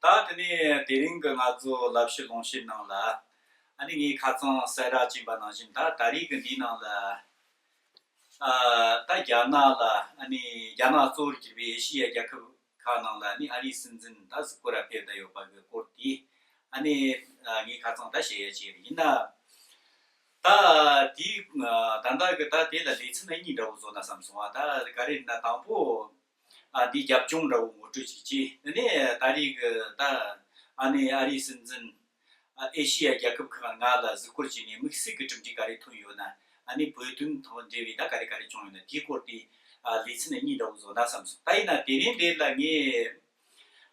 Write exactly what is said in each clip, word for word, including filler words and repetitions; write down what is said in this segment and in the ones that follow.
ད་དེ་ནས་དེ་རིང་གི་ང་ཚོ་ལབ་བཤད་ལུང་བཤད་ནང་ལ། ཨ་ནི་ངས་ཁ་སང་གསལ་བསྒྲགས་བྱས་པ་ནང་བཞིན། ད་ད་རེས་ཀྱི་འདིའི་ནང་ལ། ཨ། ད་རྒྱ་ནག་ལ། ཨ་ནི་རྒྱ་ནག་གཙོ་བོར་གྱུར་པའི་ཨེ་ཤི་ཡ་རྒྱལ་ཁབ་ཁག་ནང་ལ་ནི་ཨ་རིའི་སྲིད་འཛིན་ད་གཟིགས་སྐོར་ར་ཕེབས་བསྡད་ཡོད་པ་གི་སྐོར་དེ། ཨ་ནི། ཨ། ངས་ཁ་སང་ད་བཤད་ཡ་བྱས་ཡིན་ན། ད་དེའི། ཨ། ད་ལྟ་གི་ད་དེ་ལ་ལེ་ཚན་གཉིས་འདྲ་བོ་བཟོ་ན་བསམ་སོང་བ། ད་ག་རེ་ཡིན་ན། དང་པོ། ཨ། འདིའི་རྒྱབ་ལྗོངས་འདྲ་བོ་ངོ་སྤྲོད་ཅིག་བྱས། དེ་ནས་ད་རེས་གི་ད། ཨ་ནི་ཨ་རིའི་སྲིད་འཛིན། ཨ། ཨེ་ཤི་ཡ་རྒྱལ་ཁབ་ཁག་ལྔ་ལ་གཟིགས་སྐོར་བྱས་ནས་དམིགས་བསལ་གྱི་གྲུབ་འབྲས་ག་རེ་ཐོན་ཡོད་ན། ཨ་ནི་བོད་དོན་དང་འབྲེལ་བའི་ད་ག་རེ་ག་རེ་བྱུང་ཡོད་ན། དེའི་སྐོར་དེ། ཨ། ལེ་ཚན་གཉིས་འདྲ་བོ་བཟོ་ན་བསམ་སོང་། ད་ཡིན་ན་དེ་རིང་འདི་ལ་ངས།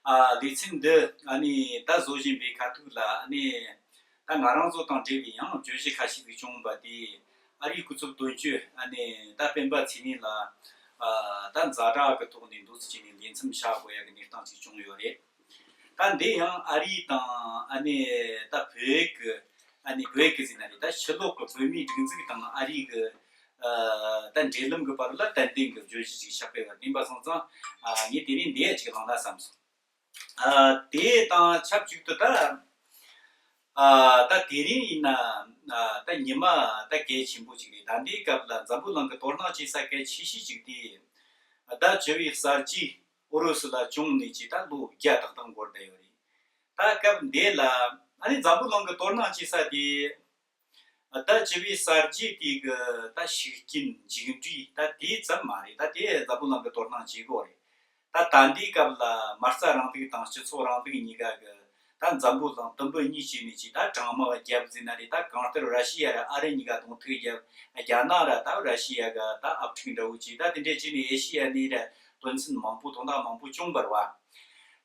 ཨ། ལེ་ཚན་འདི། ཨ་ནི་ད་བཟོ་བཞིན་པའི་ཁ་ཐུག་ལ། ཨ་ནི་ད་ང་རང་ཚོ་དང་འབྲེལ་བའི་ཡང་བརྗོད་གཞི་ཁ་ཤས་ཤིག་བྱུང་བ་དེ། ཨ་རིའི་སྐུ་ཚབ་དོན་གཅོད། ཨ་ནི་ད་སྤེན་པ་ཚེ་རིང་ལ། ཨ། ད་ཛ་དྲག་གི་ཐོག་ནས་འདུག་སེ་བྱས་ནས་ལས་མཚམས་བཞག་དགོས་ཡ་གི་གནས་སྟངས་ཅིག་བྱུང་ཡོད་རེད། ད་འདི་ཡང་ཨ་རི་དང་། ཨ་ནི་ད་བོད་ཀྱི། ཨ་ནི་བོད་ཀྱི་ཟེར་ན་རེད། ད་ཕྱི་ལོགས་ཀྱི་བོད་མིའི་སྒྲིག་འཛུགས་དང་ཨ་རི་གི། ཨ། ད་འབྲེལ་ལམ་གྱི་བར་ལ་ཏན་ཏན་གྱི་བརྗོད་གཞི་ཅིག་ཆགས་པའི་བར། དེ་ཡིན་པ་སོང་ཙང་། ཨ། ངས་དེ་རིང་འདི་ཡ་ཅིག་བླངས་ན་བསམ་སོང་། ཨ། དེ་དང་ཆབས་ཅིག་ཏུ་ད། ཨ། ད་དེ་རིང་ཡིན་ན། ཨ། ད་ཉི་མ་ད་གལ་ཆེན་པོ་ཅིག་རེད། ད་འདིའི་སྐབས་ལ་འཛམ་བུ་གླིང་གི་དོ་སྣང་བྱེད་ས་གལ་ཆེ་ཤོས་ཅིག་དེ། ཟླ་བཅུ་པའི་གསར་བརྗེ་ཨུ་རུ་སུ་ལ་བྱུང་ནས་ཀྱི་ད་ལོ་བརྒྱ་ཏག་ཏག་འགོར་བསྡད་ཡོད་རེད། ད་སྐབས་འདི་ལ། ཨ་ནི་འཛམ་བུ་གླིང་གི་དོ་སྣང་བྱེད་ས་དེ། ཟླ་བཅུ་པའི་གསར་བརྗེ་དེ་གི་ད་ཤུགས་རྐྱེན་མཇུག་འབྲས་ད་དེ་ཙམ་མ་རེད། ད་དེ་འཛམ་བུ་གླིང་གི་དོ་སྣང་བྱེད་དགོས་རེད། ད་ད་ལྟའི་སྐབས་ལ་མ་རྩ་རིང་ལུགས་དང་སྤྱི་ཚོགས་རིང་ལུགས་གཉིས་ཀ་གི། ད་འཛམ་བུ་གླིང་དུམ་བུ་གཉིས་བྱས་ནས་ཀྱི་ད་གྲང་དམག་བརྒྱབ་ཟེར་ན་རེད། ད་གང་ལྟར་ར་ཤི་ཡ་ར་ཨ་རི་གཉིས་ཀ་གདོང་ཐུག་བརྒྱབ། རྒྱ་ནག་ར་ད་ར་ཤི་ཡ་ག་ད་ཨབ་ཕྲུག་འདྲ་བོ་བྱས། ད་དེ་འདྲས་བྱས་ནས་ཨེ་ཤི་ཡ་ནས་ར་དོན་ཚན་མང་པོ། དོན་དག་མང་པོ་བྱུང་བ་རེད་བ།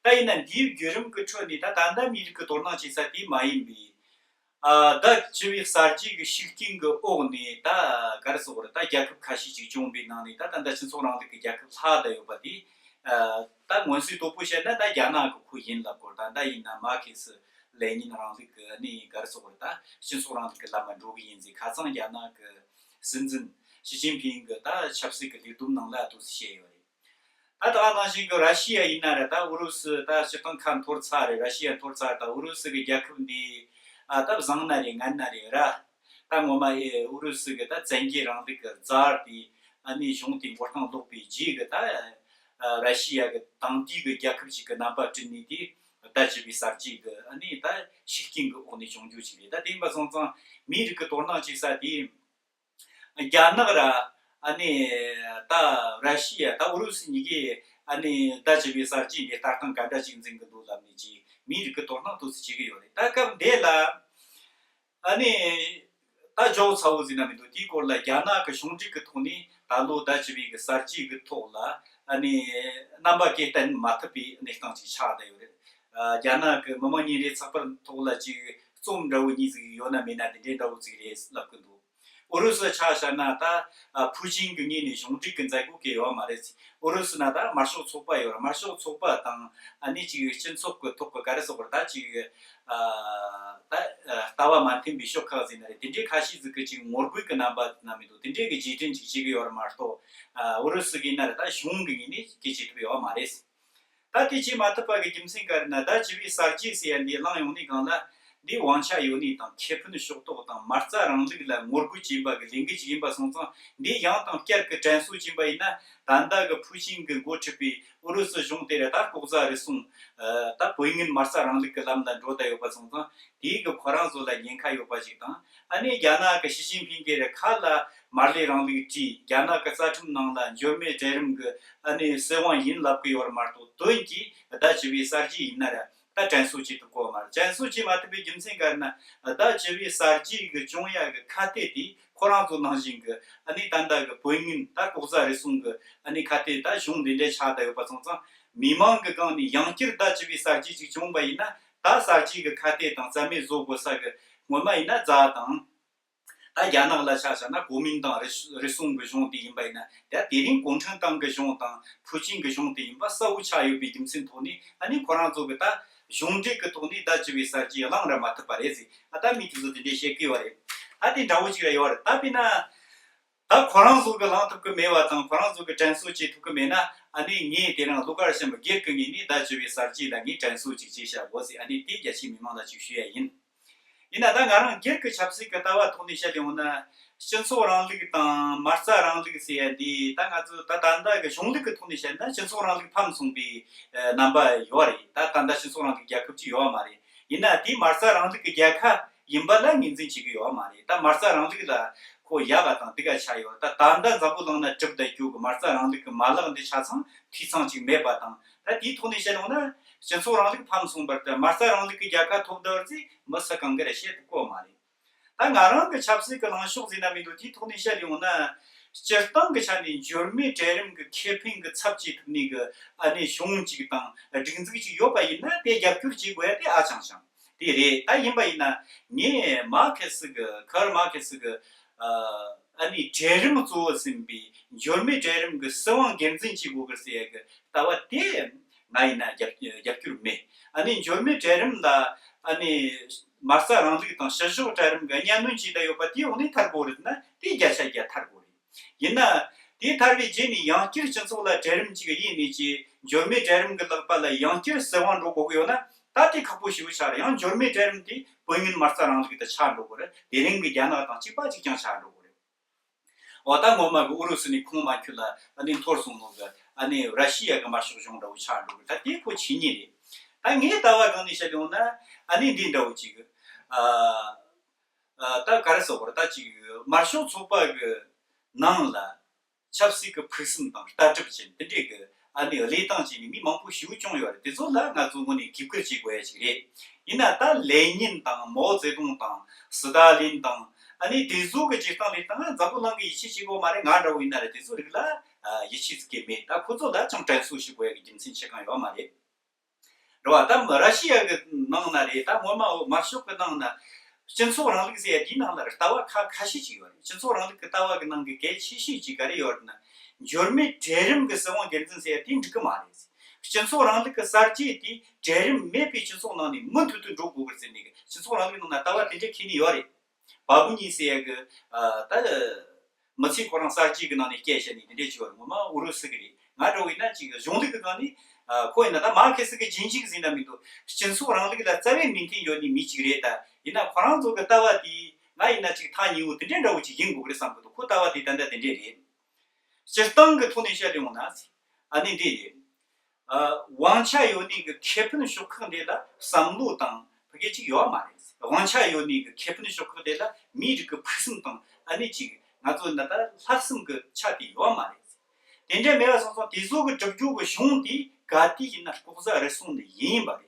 ད་ཡིན་ན་འདིའི་བརྒྱུད་རིམ་གྱི་ཁྲོད་ནས་ད་ད་ལྟ་མིའི་རིགས་ཀྱི་དོ་སྣང་བྱེད་ས་དེ་མ་ཡིན་པའི། ཨ། ཟླ་བཅུ་པའི་གསར་བརྗེ་གི་ཤུགས་རྐྱེན་གྱི་འོག་ནས་ད་ག་རེ་ཟེར་དགོས་རེད། ད་རྒྱལ་ཁབ་ཁ་ཤས་ཅིག་བྱུང་བའི་ནང་ནས་ད་ད་ལྟ་སྤྱི་ཚོགས་རིང་ལུགས་ཀྱི་རྒྱལ་ཁབ་ལྷག་བསྡད་ཡོད་པ་དེ། ཨ། ད་མངོན་གསལ་དོད་པོ་བཤད་ན་ད་རྒྱ་ནག་གི་ཁོ་ཡིན་ལབ་དགོས་རེད། ད་ད་ཡིན་ན་མར་ཁེ་སི་ལེ་ཉིན་རིང་ལུགས་ཀྱི་ནི་ག་རེ་ཟེར་དགོས་རེད། ད་སྤྱི་ཚོགས་རིང་ལུགས་ཀྱི་ལམ་མ་འགྲོ་གི་ཡིན་ཟེར། ཁ་སང་རྒྱ་ནག་གི་སྲིད་འཛིན་ཞི་ཅིན་ཕིང་གི་ད་ཆབ་སྲིད་ཀྱི་ལས་བསྡོམས་ནང་ལ་འདུག་སེ་བཤད་ཡོད་རེད། ད་ད་ག་ནང་བཞིན་གྱི་ར་ཤི་ཡ་ཡིན་ན་ར། ད་ཨུ་རུ་སུ་ད་སྤྱིར་བཏང་ཁ་འཐོར་ཚར་རེད། ར་ཤི་ཡ་འཐོར་ཚར། ད་ཨུ་རུ་སུ་གི་རྒྱལ་ཁབ་འདི། ཨ། ད་བཟང་ན་རེད་ངན་ན་རེད་ར། ད་ངོ་མ་ཨེ་ཨུ་རུ་སུ་གི་ད་བཙན་རྒྱལ་རིང་ལུགས་ཀྱི་ཛར་དེ། ཨ་ནི་གཞུང་དེ་མགོ་རྟིང་ལོག་པའི་རྗེས་ཀྱི་ད། ཨ། ར་ཤི་ཡ་གི་དེང་དུས་ཀྱི་རྒྱལ་ཁབ་ཅིག་གི་རྣམ་པ་བསྐྲུན་ནས་དེ། ཟླ་བཅུ་པའི་གསར་བརྗེ་གི་ཨ་ནི་ད་ཤུགས་རྐྱེན་གྱི་འོག་ནས་བྱུང་རྒྱུ་ཅིག་རེད། ད་དེ་ཡིན་པ་སོང་ཙང་མིའི་རིགས་ཀྱི་དོ་སྣང་བྱེད་ས་དེ། རྒྱ་ནག་ར། ཨ་ནི་ད་ར་ཤི་ཡ། ད་ཨུ་རུ་སུ་གཉིས་ཀས་ཨ་ནི་ཟླ་བཅུ་པའི་གསར་བརྗེ་འདི་ལྟ་སྟངས་ག་འདྲ་ཞིག་འཛིན་གི་འདུག་ལབ་ནས་ཀྱི་མིའི་རིགས་ཀྱི་དོ་སྣང་ཏོག་ཙམ་བྱེད་ཀྱི་ཡོད་རེད། ད་སྐབས་འདི་ལ་ཨ་ནི་ད་འཇོག་ཚ་བོ་ཟིན་ན་མི་འདུག་དེའི་སྐོར་ལ་རྒྱ་ནག་གི་གཞུང་འབྲེལ་གྱི་ཐོག་ནས་ད་ལོ་ཟླ་བཅུ་པའི་གི་གསར་བརྗེ་གི་ཐོག་ལ་ཨ་ནི་རྣམ་པ་སྐྱེ་བསྟན་མ་ཐུབ་པའི་གནས་སྟངས་ཅིག་ཆགས་བསྡད་ཡོད་རེད། ཨ། རྒྱ་ནག་གི་མི་དམངས་ཉིན་རེའི་ཚགས་པར་ཐོག་ལ་ཅིག་རྩོམ་འདྲ་བོ་གཉིས་ཟིག་ཡོད་ན་མེད་ན་དེ་འདྲའི་འདྲ་བོ་ཟིག་རེད་ལབ་གི་འདུག་ཨུ་རུ་སུ་ཆ་བཞག་ན་ད། ཨ། ཕུའུ་ཅིན་གྱི་ངོས་ནས་གཞུང་འབྲེལ་གྱི་མཛད་སྒོ་གང་ཡོད་མ་རེད། ཨུ་རུ་སུ་ན་ད་དམར་ཤོག་ཚོགས་པ་ཡོད་རེད། དམར་ཤོག་ཚོགས་པ་དང་ཨ་ནི་ཅིག་སྤྱི་ཚོགས་ཀྱི་ཐོག་གི་ག་རེ་ཟེར་དགོས་རེད། ད་ཅིག་ཨ། ད་ཨ། ལྟ་བ་མ་མཐུན་པའི་ཕྱོགས་ཁག་ཟེར་ན་རེད། དེ་འདྲའི་ཁ་ཤས་ཟིག་གིས་ཅིག་ངོ་རྒོལ་གྱི་རྣམ་པ་ན་མི་འདུག་དེ་འདྲའི་གི་རྗེས་དྲན་ཅིག་བྱེད་ཀྱི་ཡོད་རེད་མ་གཏོགས། ཨ། ཨུ་རུ་སུ་གི་ཡིན་ན་རེད། ད་གཞུང་གི་ངོས་ནས་སྐད་ཆ་ཐུབ་ཡོད་མ་རེད། ད་དེ་བྱེད་མ་ཐུབ་པ་གི་རྒྱུ་མཚན་ག་རེ་ན། ཟླ་བཅུ་པའི་གསར་བརྗེ་ཟེར་ཡ་འདི་བླངས་ཡོང་ནས་སྒང་ལ་འདི་དབང་ཆ་ཡོད་ནས་དང་ཁེ་ཕན་ཕྱོགས་གཏོགས་དང་མ་རྩ་རིང་ལུགས་ལ་ངོ་རྒོལ་བྱེད་པ་གི་ལས་འགུལ་ཅིག་ཡིན་པ་སོང་ཙང་། འདི་ཡང་དང་བསྐྱར་གི་དྲན་གསོ་བྱེད་པ་ཡིན་ན། ད་ལྟ་གི་ཕུའུ་ཅིན་གི་འགོ་ཁྲིད་པའི་ཨུ་རུ་སུ་གཞུང་དེ་ར་ད་ལྐོག་ཟ་རུལ་སུངས། ཨ། ད་བོད་མིན་མ་རྩ་རིང་ལུགས་ཀྱི་ལམ་ལ་འགྲོ་བསྡད་ཡོད་པ་སོང་ཙང་། དེའི་གི་ཁོ་རང་ཚོ་ལ་ཉེན་ཁ་ཡོད་པ་ཞིག་དང་། ཨ་ནི་རྒྱ་ནག་གི་ཞི་ཅིན་ཕིང་གིས་ར་ཁ་ལ་མར་ལེ་རིང་ལུགས་བྲིས། རྒྱ་ནག་གི་རྩ་ཁྲིམས་ནང་ལ་འབྱོར་མེད་གྲལ་རིམ་གི་ཨ་ནི་སྲིད་དབང་ཡིན་ལབ་གི་ཡོད་རེད་མ་གཏོགས། དོན་གྱིས་ཟླ་བཅུ་པའི་གསར་བརྗེ་ཡིན་ན་ར་ད་དྲན་གསོ་བྱེད་ཐུབ་གོ་མ་རེད། དྲན་གསོ་བྱེད་མ་ཐུབ་པའི་རྒྱུ་མཚན་ག་རེ་ན། ཟླ་བཅུ་པའི་གསར་བརྗེ་གི་བྱུང་ཡ་གི་ཁ་གཏད་དེ་ཁོ་རང་ཚོ་ནང་བཞིན་གི་ཨ་ནི་ད་ལྟ་གི་བོད་མིན་ད་ལྐོག་ཟ་རུལ་སུངས་གི་ཨ་ནི་ཁ་གཏད་ད་གཞུང་འདི་འདྲས་ཆགས་བསྡད་ཡོད་པ་སོང་ཙང་། མི་མང་གི་སྒང་ནས་ཡང་བསྐྱར་ཟླ་བཅུ་པའི་གསར་བརྗེ་ཅིག་བྱུང་བ་ཡིན་ན། ད་གསར་བརྗེ་གི་ཁ་གཏད་དང་རྩ་མེད་བཟོ་དགོས་ས་གི་སྔོན་མ་ཡིན་ན་རྫ་དང་། ད་རྒྱ་ནག་ལ་ཆ་བཞག་ན་གོ་མིན་ཏང་རུལ་རུལ་སུངས་གི་གཞུང་དེ་ཡིན་པ་ཡིན་ན། ད་དེ་རིང་གུང་ཁྲན་ཏང་གི་གཞུང་དང་ཕུའུ་ཅིན་གི་གཞུང་དེ་ཡིན་པ་གསལ་བོ་ཆགས་ཡོད་པའི་རྒྱུ་མཚན་ཐོག་ནས། ཨ་ནི་ཁོ་རང་ཚོ་གི་ད་གཞུང་འབྲེལ་གི་ཐོག་ནས་ཟླ་བཅུ་པའི་གསར་བརྗེ་བླངས་ར་མ་ཐུབ་པ་རེད་ཟེར། ཨ། ད་མི་དེ་ཚོ་དེ་འདྲས་བཤད་གི་ཡོད་རེད། ཨ། དེ་འདྲ་བོ་ཅིག་ར་ཡོད་རེད། ད་དཔེར་ན། ད་ཁོ་རང་ཚོ་གི་བླངས་ཐུབ་གི་མེད་པ་དང་། ཁོ་རང་ཚོ་གི་དྲན་གསོ་བྱེད་ཐུབ་གི་མེད་ན། ཨ་ནི་ངས་དེ་རིང་ཟློས་གར་གཤམ་སྒེར་གྱི་ངོས་ནས་ཟླ་བཅུ་པའི་གསར་བརྗེ་ལ་ངས་དྲན་གསོ་ཅིག་བྱས་བཞག་གོ་ཟེར། ཨ་ནི་དེ་རྒྱ་ཆེའི་མི་མང་ལ་ཅིག་ཞུ་ཡ་ཡིན། ཡིན་ན་ད་ང་རང་སྒེར་གྱི་ཆབ་སྲིད་ཀྱི་ལྟ་བ་ཐོག་ནས་བཤད་ཡོང་ན། སྤྱི་ཚོགས་རིང་ལུགས་དང་མ་རྩ་རིང་ལུགས་ཟེར་ཡ་འདི་ད་ང་ཚོ་ད་ད་ལྟ་གི་གཞུང་ལུགས་ཀྱི་ཐོག་ནས་བཤད་ན་སྤྱི་ཚོགས་རིང་ལུགས་ཕམ་སོང་པའི་རྣམ་པ་ཡོད་རེད། ད་ད་ལྟ་སྤྱི་ཚོགས་རིང་ལུགས་རྒྱལ་ཁབ་ཅིག་ཡོད་མ་རེད། ཡིན་ན་དེའི་མ་རྩ་རིང་ལུགས་ཀྱི་རྒྱལ་ཁབ་ཡིན་པ་ལ་ངོས་འཛིན་བྱེད་ཀྱི་ཡོད་མ་རེད། ད་མ་རྩ་རིང་ལུགས་ལ་ཁོ་ཡག་ག་དང་སྡུག་ག་ཆགས་ཡོད། ད་ད་ལྟ་འཛམ་བུ་གླིང་ན་གྲུབ་བསྡད་རྒྱུ་གི་མ་རྩ་རིང་ལུགས་ཀྱི་མ་ལག་འདི་ཆ་ཚང་འཐུས་ཚང་ཅིག་མེད་པ་དང་། ད་དེའི་ཐོག་ནས་བཤད་ཡོང་ན་སྤྱི་ཚོགས་རིང་ལུགས་ཕམ་སོང་བར་དུ་མ་རྩ་རིང་ལུགས་ཀྱི་རྒྱལ་ཁ་ཐོབ་འདོད་ཅིག་མི་སུ་གང་གིས་ར་བཤད་ཐུབ་ཀྱི་ཡོད་མ་རེད། ད་ང་རང་གི་ཆབ་སྲིད་ཀྱི་ལངས་ཕྱོགས་ཟེར་ན་མི་འདུག་དེའི་ཐོག་ནས་བཤད་ཡོང་ན། སྤྱིར་བཏང་གི་ཆ་ནས་འབྱོར་མེད་གྲལ་རིམ་གྱི་ཁེ་ཕན་གྱི་ཚབ་བྱེད་ཐུབ་ནས་གི་ཨ་ནི་གཞུང་གཅིག་དང་སྒྲིག་འཛུགས་གཅིག་ཡོད་པ་ཡིན་ན་དེ་རྒྱབ་སྐྱོར་བྱེད་དགོས་ཡ་དེ་ཨ་ཅང་ཅང་དེ་རེད། ད་ཡིན་པ་ཡིན་ན་ངས་མར་ཁེ་སི་གི་ཁར་མར་ཁེ་སི་གི་ཨ་ནི་གྲལ་རིམ་གཙོ་བོ་ཟིན་པའི་འབྱོར་མེད་གྲལ་རིམ་གྱི་སྲིད་དབང་སྒེར་འཛིན་བྱེད་དགོས་གི་ཟེར་ཡ་གི་ལྟ་བ་དེ་ང་ཡིན་ན་རྒྱབ་རྒྱབ་སྐྱོར་མེད། ཨ་ནི་འབྱོར་མེད་གྲལ་རིམ་ལ་ཨ་ནི་མ་རྩ་རིང་ལུགས་དང་ཕྱི་ཕྱོགས་གྲལ་རིམ་གྱི་གཉའ་གནོན་བྱས་བསྡད་ཡོད་པ་དེའི་འོག་ནས་ཐར་དགོས་རེད་ན་དེ་བརྒྱ་ཆ་བརྒྱ་ཐར་དགོས་རེད། ཡིན་ན་དེ་ཐར་བའི་རྗེས་ནས་ཡང་བསྐྱར་སྤྱི་ཚོགས་ལ་གྲལ་རིམ་གཅིག་གཡས་ནས་ཀྱི་འབྱོར་མེད་གྲལ་རིམ་གྱི་ལག་པ་ལ་ཡང་བསྐྱར་སྲིད་དབང་འགྲོ་དགོས་ཀྱི་ཡོད་ན་ད་དེ་ཁག་པོ་ཞེ་པོ་ཆགས་རེད། ཡང་འབྱོར་མེད་གྲལ་རིམ་དེ་དཔོན་ངན་མ་རྩ་རིང་ལུགས་དེ་ཆགས་འགྲོ་དགོས་རེད། དེ་རིང་གི་རྒྱ་ནག་དང་གཅིག་པ་གཅིག་རྐྱང་ཆགས་འགྲོ་དགོས་རེད། འོ་ད་ངོ་མ་གི་ཨུ་རུ་སུ་ནས་ཁོང་མ་ཁྱོད་ལ་ཨ་ནི་འཐོར་སོང་ནོ་གི་ཨ་ནི་ར་ཤི་ཡ་གི་དམར་ཤོག་གཞུང་འདྲ་བོ་ཆགས་འགྲོ་གི། ད་དེ་ཁོ་ཆོས་ཉིད་རེད། ད་ངའི་ལྟ་བ་སྒང་ནས་བཤད་ཡོང་ན་ཨ་ནི་འདི་འདྲ་བོ་ཅིག་ཨ་ཨ་ད་ག་རེ་ཟེར་དགོས་རེད། ད་ཅིག་དམར་ཤོག་ཚོགས་པ་གི་ནང་ལ་ཆབ་སྲིད་ཀྱི་ཕུགས་བསམ་དང་ལྟ་གྲུབ་ཅན་དེ་འདྲའི་གི་ཨ་ནི་བློས་བཏང་བྱས་ནས་མི་མང་པོ་ཞེ་པོ་བྱུང་ཡོད་རེད། དེ་ཚོ་ལ་ང་ཚོ་དངོས་གནས་གུས་བཀུར་བྱེད་དགོས་ཡ་ཅིག་རེད། ཡིན་ན་ད་ལེ་ཉིན་དང་མའོ་ཙེ་ཏུང་དང་སི་ཏཱ་ལིན་དང་ཨ་ནི་དེ་ཚོ་གི་བྱེད་སྟངས་ལས་སྟངས་འཛམ་བུ་གླིང་གི་ཡིད་ཆེས་བྱེད་དགོས་མ་རེད། ང་འདྲ་བོ་ཡིན་ན་རེད། དེ་ཚོ་རིགས་ལ་ཡིད་ཆེས་ཟིག་གི་མེད། ད་ཁོ་ཚོ་ལ་ཅང་དྲན་གསོ་ཞུ་དགོས་ཡ་གི་རྒྱུ་མཚན་ཆེ་གང་ཡོད་མ་རེད། རེད་བ། ད་ར་ཤི་ཡ་གི་ནང་ན་རེད། ད་ངོ་མ་འོ་དམར་ཤོག་གི་ནང་ན་སྤྱི་ཚོགས་རིང་ལུགས་ཟེར་ཡ་དེའི་ནང་ལ་ལྟ་བ་ཁ་ཁ་ཤས་ཅིག་ཡོད་རེད། སྤྱི་ཚོགས་རིང་ལུགས་ཀྱི་ལྟ་བ་གི་ནང་གི་གལ་ཆེ་ཤོས་ཅིག་ག་རེ་ཡོད་རེད་ན། འབྱོར་མེད་གྲལ་རིམ་གྱི་སྲིད་དབང་སྒེར་འཛིན་ཟེར་ཡ་དེ་འགྲིག་གི་མ་རེད། སྤྱི་ཚོགས་རིང་ལུགས་ཀྱི་གསར་བརྗེ་དེ་གྲལ་རིམ་མེད་པའི་སྤྱི་ཚོགས་ནང་ནས་མུ་མཐུད་དུ་འགྲོ་དགོས་ཀྱི་ཟེར་ནས་གི་སྤྱི་ཚོགས་རིང་ལུགས་ནང་ན་ལྟ་བ་དེ་འདྲ་འཁྱེར་ནས་ཡོད་རེད། བ་གུ་ཉི་ཟེར་ཡ་གི་ཨ་ད་མི་ཚེ་ཁོ་རང་གསར་བརྗེ་གི་ནང་ནས་སྐྱེལ་བྱས་ནས་དེ་འདྲས་བྱས་པ་རེད། ངོ་མ་ཨུ་རུ་སུ་གི་རེད། ང་འདྲ་བོ་ཡིན་ན་ཅིག་གཞུང་ལུགས་ཀྱི་སྒང་ནས་ཨ་ཁོ་ཡིན་ན་ད་མར་ཁེ་སི་གི་རྗེས་འཇུག་ཟིན་ན་མི་འདུག་སྤྱི་ཚོགས་རིང་ལུགས་ལ་རྩ་བའི་མོས་མཐུན་ཡོད་ནི་མི་ཅིག་རེད། ད་ཡིན་ན་ཁོ་རང་ཚོ་གི་ལྟ་བ་དེ་ང་ཡིན་ན་ཅིག་ཐག་ཉེ་བོ་དེ་འདྲས་འདྲ་བོ་ཅིག་ཡིན་དགོས་ཀྱི་རེད་བསམ་གི་འདུག་ཁོ་ལྟ་བ་དེ་ད་ལྟ་དེ་འདྲས་རེད། སྤྱིར་བཏང་གི་ཐོག་ནས་བཤད་ཡོང་ན་ཨ་ནི་འདི་རེད། ཨ་དབང་ཆ་ཡོད་ནི་གི་ཁེ་ཕན་ཕྱོགས་ཁག་འདི་ལ་བསམ་བློ་དང་ཕ་གི་ཅིག་ཡོད་མ་རེད། དབང་ཆ་ཡོད་ནི་གི་ཁེ་ཕན་ཕྱོགས་ཁག་འདི་ལ་མིའི་རིགས་ཀྱི་ཕུགས་བསམ་དང་ཨ་ནི་ཅིག་ང་ཚོ་ན་ད་ལྷག་བསམ་གི་ཆ་དེ་ཡོད་མ་རེད། དེ་འདྲ་མེད་པ་སོང་ཙང་དེ་ཚོ་གི་སྒྲུབ་རྒྱུ་གི་གཞུང་དེ་ག་དུས་ཡིན་ན་ལྐོག་ཟ་རུལ་སུངས་ནི་ཡིན་པ་རེད།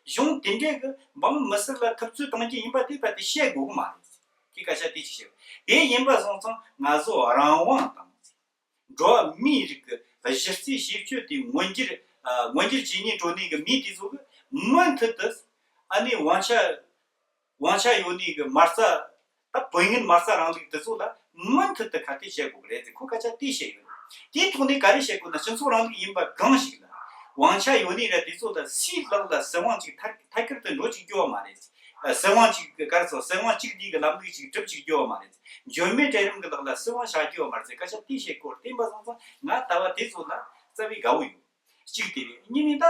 གཞུང་དེ་འདྲས་གི་འབངས་མི་སེར་ལ་ཐུབ་ཚོད་གཏོང་རྒྱུ་ཡིན་པ་དེ་ཕར་དེ་བཤད་དགོས་གི་མ་རེད། དེ་སྐད་ཆ་དེ་ཅིག་བཤད། དེ་ཡིན་པ་སོང་ཙང་ང་ཚོ་རང་དབང་དང་། འགྲོ་བ་མིའི་རིགས་ཀྱི་གཞི་རྩའི་ཤེས་སྤྱོད་དེ་མངོན་འགྱུར་ཨ་མངོན་འགྱུར་བྱེད་སྙིང་འདོད་ནི་གི་མི་དེ་ཚོ་གི་མུ་མཐུད་དུ་ཨ་ནི་དབང་ཆ་དབང་ཆ་ཡོད་ནི་གི་མ་རྩ་ད་བོད་ངན་མ་རྩ་རིང་ལུགས་དེ་ཚོ་ལ་མུ་མཐུད་དུ་ཁ་གཏད་བྱེད་དགོས་གི་རེད་ཟེར་ཁོ་སྐད་ཆ་དེ་བཤད་ཡོད། དེའི་ཐོག་ནས་ག་རེ་བཤད་དགོས་ན་སྤྱི་ཚོགས་རིང་ལུགས་ཡིན་པ་གང་ཞིག་ལ་དབང་ཆ་ཡོད་ནི་རེད། དེ་ཚོ་ལ་སུའི་ལག་ལ་སྲིད་དབང་ཅིག་ཐད་ཐད་ཀར་དུ་འགྲོ་ཅིག་རྒྱུ་བ་མ་རེད། ཨ་སྲིད་དབང་གཅིག་གི་ག་རེ་ཟེར་སྲིད་དབང་གཅིག་འདི་གི་ལམ་ལུགས་གཅིག་སྒྲུབ་གཅིག་རྒྱུ་བ་མ་རེད། འབྱོར་མེད་གྲལ་རིམ་གི་ལག་ལ་སྲིད་དབང་བཞག་རྒྱུ་བ་མ་རེད་ཟེར་སྐད་ཆ་དེ་བཤད་སྐོར་བསྟན་པ་སོང་ཙང་ང་ལྟ་བ་དེ་ཚོ་ལ་རྩ་བའི་དགའ་བོ་ཡོད། གཅིག་དེ་རེད། གཉིས་ནི་ད་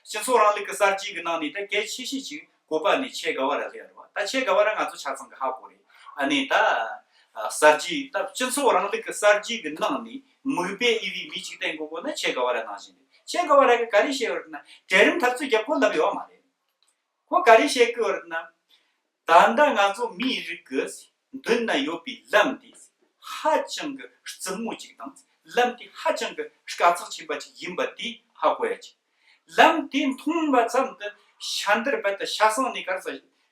སྤྱི་ཚོགས་རིང་ལུགས་ཀྱི་གསར་བརྗེ་གི་ནང་ནས་ད་གལ་ཆེ་ཤོས་ཅིག་བཀོད་པ་ནི་ཆེ་ག་བ་ར་ལྷེ་རེད་བ། ད་ཆེ་ག་བ་ར་ང་ཚོ་ཆ་ཚང་གི་ཧ་གོ་རེད། ཨ་ནི་ད་གསར་བརྗེ་ད་སྤྱི་ཚོགས་རིང་ལུགས་ཀྱི་གསར་བརྗེ་གི་ནང་ནས་མིག་དཔེ་ཨི་བི་མི་གཅིག་བསྟན་དགོས་དགོས་ན་ཆེ་ག་བ་ར་ནང་བཞིན་རེད། ཆེ་ག་བ་ར་གི་ག་རེ་བཤད་ཡོད་ན་གྲལ་རིམ་འཐབ་རྩོད་རྒྱབ་དགོས་ལབ་ཡོད་མ་རེད། ཁོ་ག་རེ་བཤད་ཀྱི་ཡོད་ན། ད་ལྟ་ང་ཚོ་མིའི་རིགས་ཀྱི་མདུན་ན་ཡོད་པའི་ལམ་དེ་ཧ་ཅང་གི་རྩུབ་མོ་ཅིག་དང་ལམ་དེ་ཧ་ཅང་གི་དཀའ་ཚེགས་ཆེན་པོ་ཅིག་ཡིན་པ་དེ་ཧ་གོ་ཡ་ཅིག་ལམ་དེ་མཐོང་བ་ཙམ་དུ་ཤ་འདར་བད་དུ་ཤ་སང་ནས་གར་ས་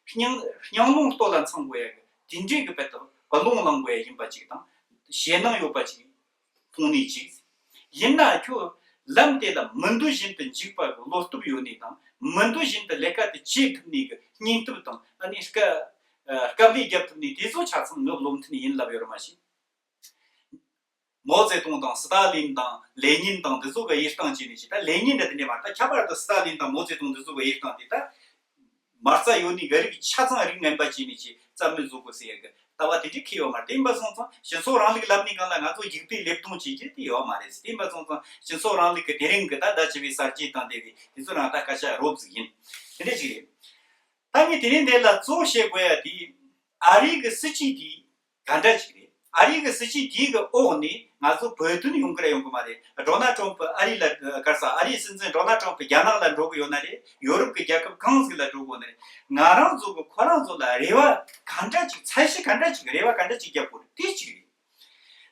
སྙིང་སྙིང་རླུང་ལྟོ་ལ་འཚང་དགོས་ཡ་གི་དེ་འདྲའི་གི་བད་དུ་རླུང་ལངས་དགོས་ཡ་ཡིན་པ་ཅིག་དང་ཞེད་སྣང་ཡོད་པ་ཅིག་མཐོང་ནས་ཅིག་ཡིན་ན་ཁྱོད་ལམ་དེ་ལ་མི་འདོད་བཞིན་དུ་འཇུག་པ་གི་བློ་སྟོབས་ཡོད་ནས་དང་མི་འདོད་བཞིན་དུ་ལས་ཀ་དེ་བྱེད་ཐུབ་ནས་གི་སྙིང་སྟོབས་དང་ཨ་ནི་སྐབས་སྐབས་ལས་རྒྱབ་ཐུབ་ནས་དེ་ཚོ་ཆ་ཚང་ངའི་བློ་མཐུན་ཡིན་ལབ་ཡོད་རེད་མ་གཞི། མའོ་ཙེ་ཏུང་དང་སི་ཏཱ་ལིན་དང་ལེ་ཉིན་དང་འདི་ཚོ་གི་དབྱེ་སྟངས་བྱས་ནས་ཅི་ད་ལེ་ཉིན་འདྲ་དེ་འདྲས་མ་རེད། ད་ཁྱད་པར་དུ་སི་ཏཱ་ལིན་དང་མའོ་ཙེ་ཏུང་འདི་ཚོ་གི་དབྱེ་སྟངས་དེ་ད། མ་རྩ་ཡོད་ནི་ག་རིགས་ཆ་ཚང་རིགས་ངན་པ་བྱས་ནས་ཀྱི་ རྩ་མེད་བཟོ་དགོས་ཟེར་ཡ་གི་ལྟ་བ་དེ་འདྲ་འཁྱེར་ཡོད་མ་རེད། དེ་ཡིན་པ་སོང་ཙང་སྤྱི་ཚོགས་རིང་ལུགས་ལབ་ནས་གང་ལ་ང་ཚོ་རྒྱུག་པའི་ལེབ་མཐོང་བྱེད་རྒྱུ་དེ་ཡོད་མ་རེད། དེ་ཡིན་པ་སོང་ཙང་སྤྱི་ཚོགས་རིང་ལུགས་ཀྱི་དེ་རིང་གི་ད་ཟླ་བཅུ་པའི་གསར་བརྗེ་དང་འབྲེལ་བའི་དེ་ཚོ་རང་ད་སྐད་ཆ་རོབ་ཟིག་ཡིན། དེ་འདྲ་ཞིག་རེད། ད་ངས་དེ་རིང་འདི་ལ་གཙོ་བོ་བཤད་དགོས་ཡ་དེ་ཨ་རི་གི་སྲིད་ཇུས་དེ་ག་འདྲ་ཞིག་རེད། ཨ་རི་གི་སྲིད་ཇུས་དེའི་གི་འོག་ནས་ང་ཚོ་བོད་དོན་ཡོང་གི་རེད་ཡོང་གི་མ་རེད། ཌོ་ནལ་ཊམ་ཕུ་ཨ་རི་ལ་གར་ས་ཨ་རིའི་སྲིད་འཛིན་ཌོ་ནལ་ཊམ་ཕུ་རྒྱ་ནག་ལ་འགྲོ་གི་ཡོད་ན་རེད། ཡོ་རོབ་ཀྱི་རྒྱལ་ཁབ་གང་ཟིག་ལ་འགྲོ་གི་ཡོད་ན་རེད། ང་རང་ཚོ་གི་ཁོ་རང་ཚོ་ལ་རེ་བ་ག་འདྲ་ཅིག་ཚད་གཞི་ག་འདྲ་ཅིག་རེ་བ་ག་འདྲ་ཅིག་རྒྱབ་དགོས་རེད། དེ་གཅིག་རེད།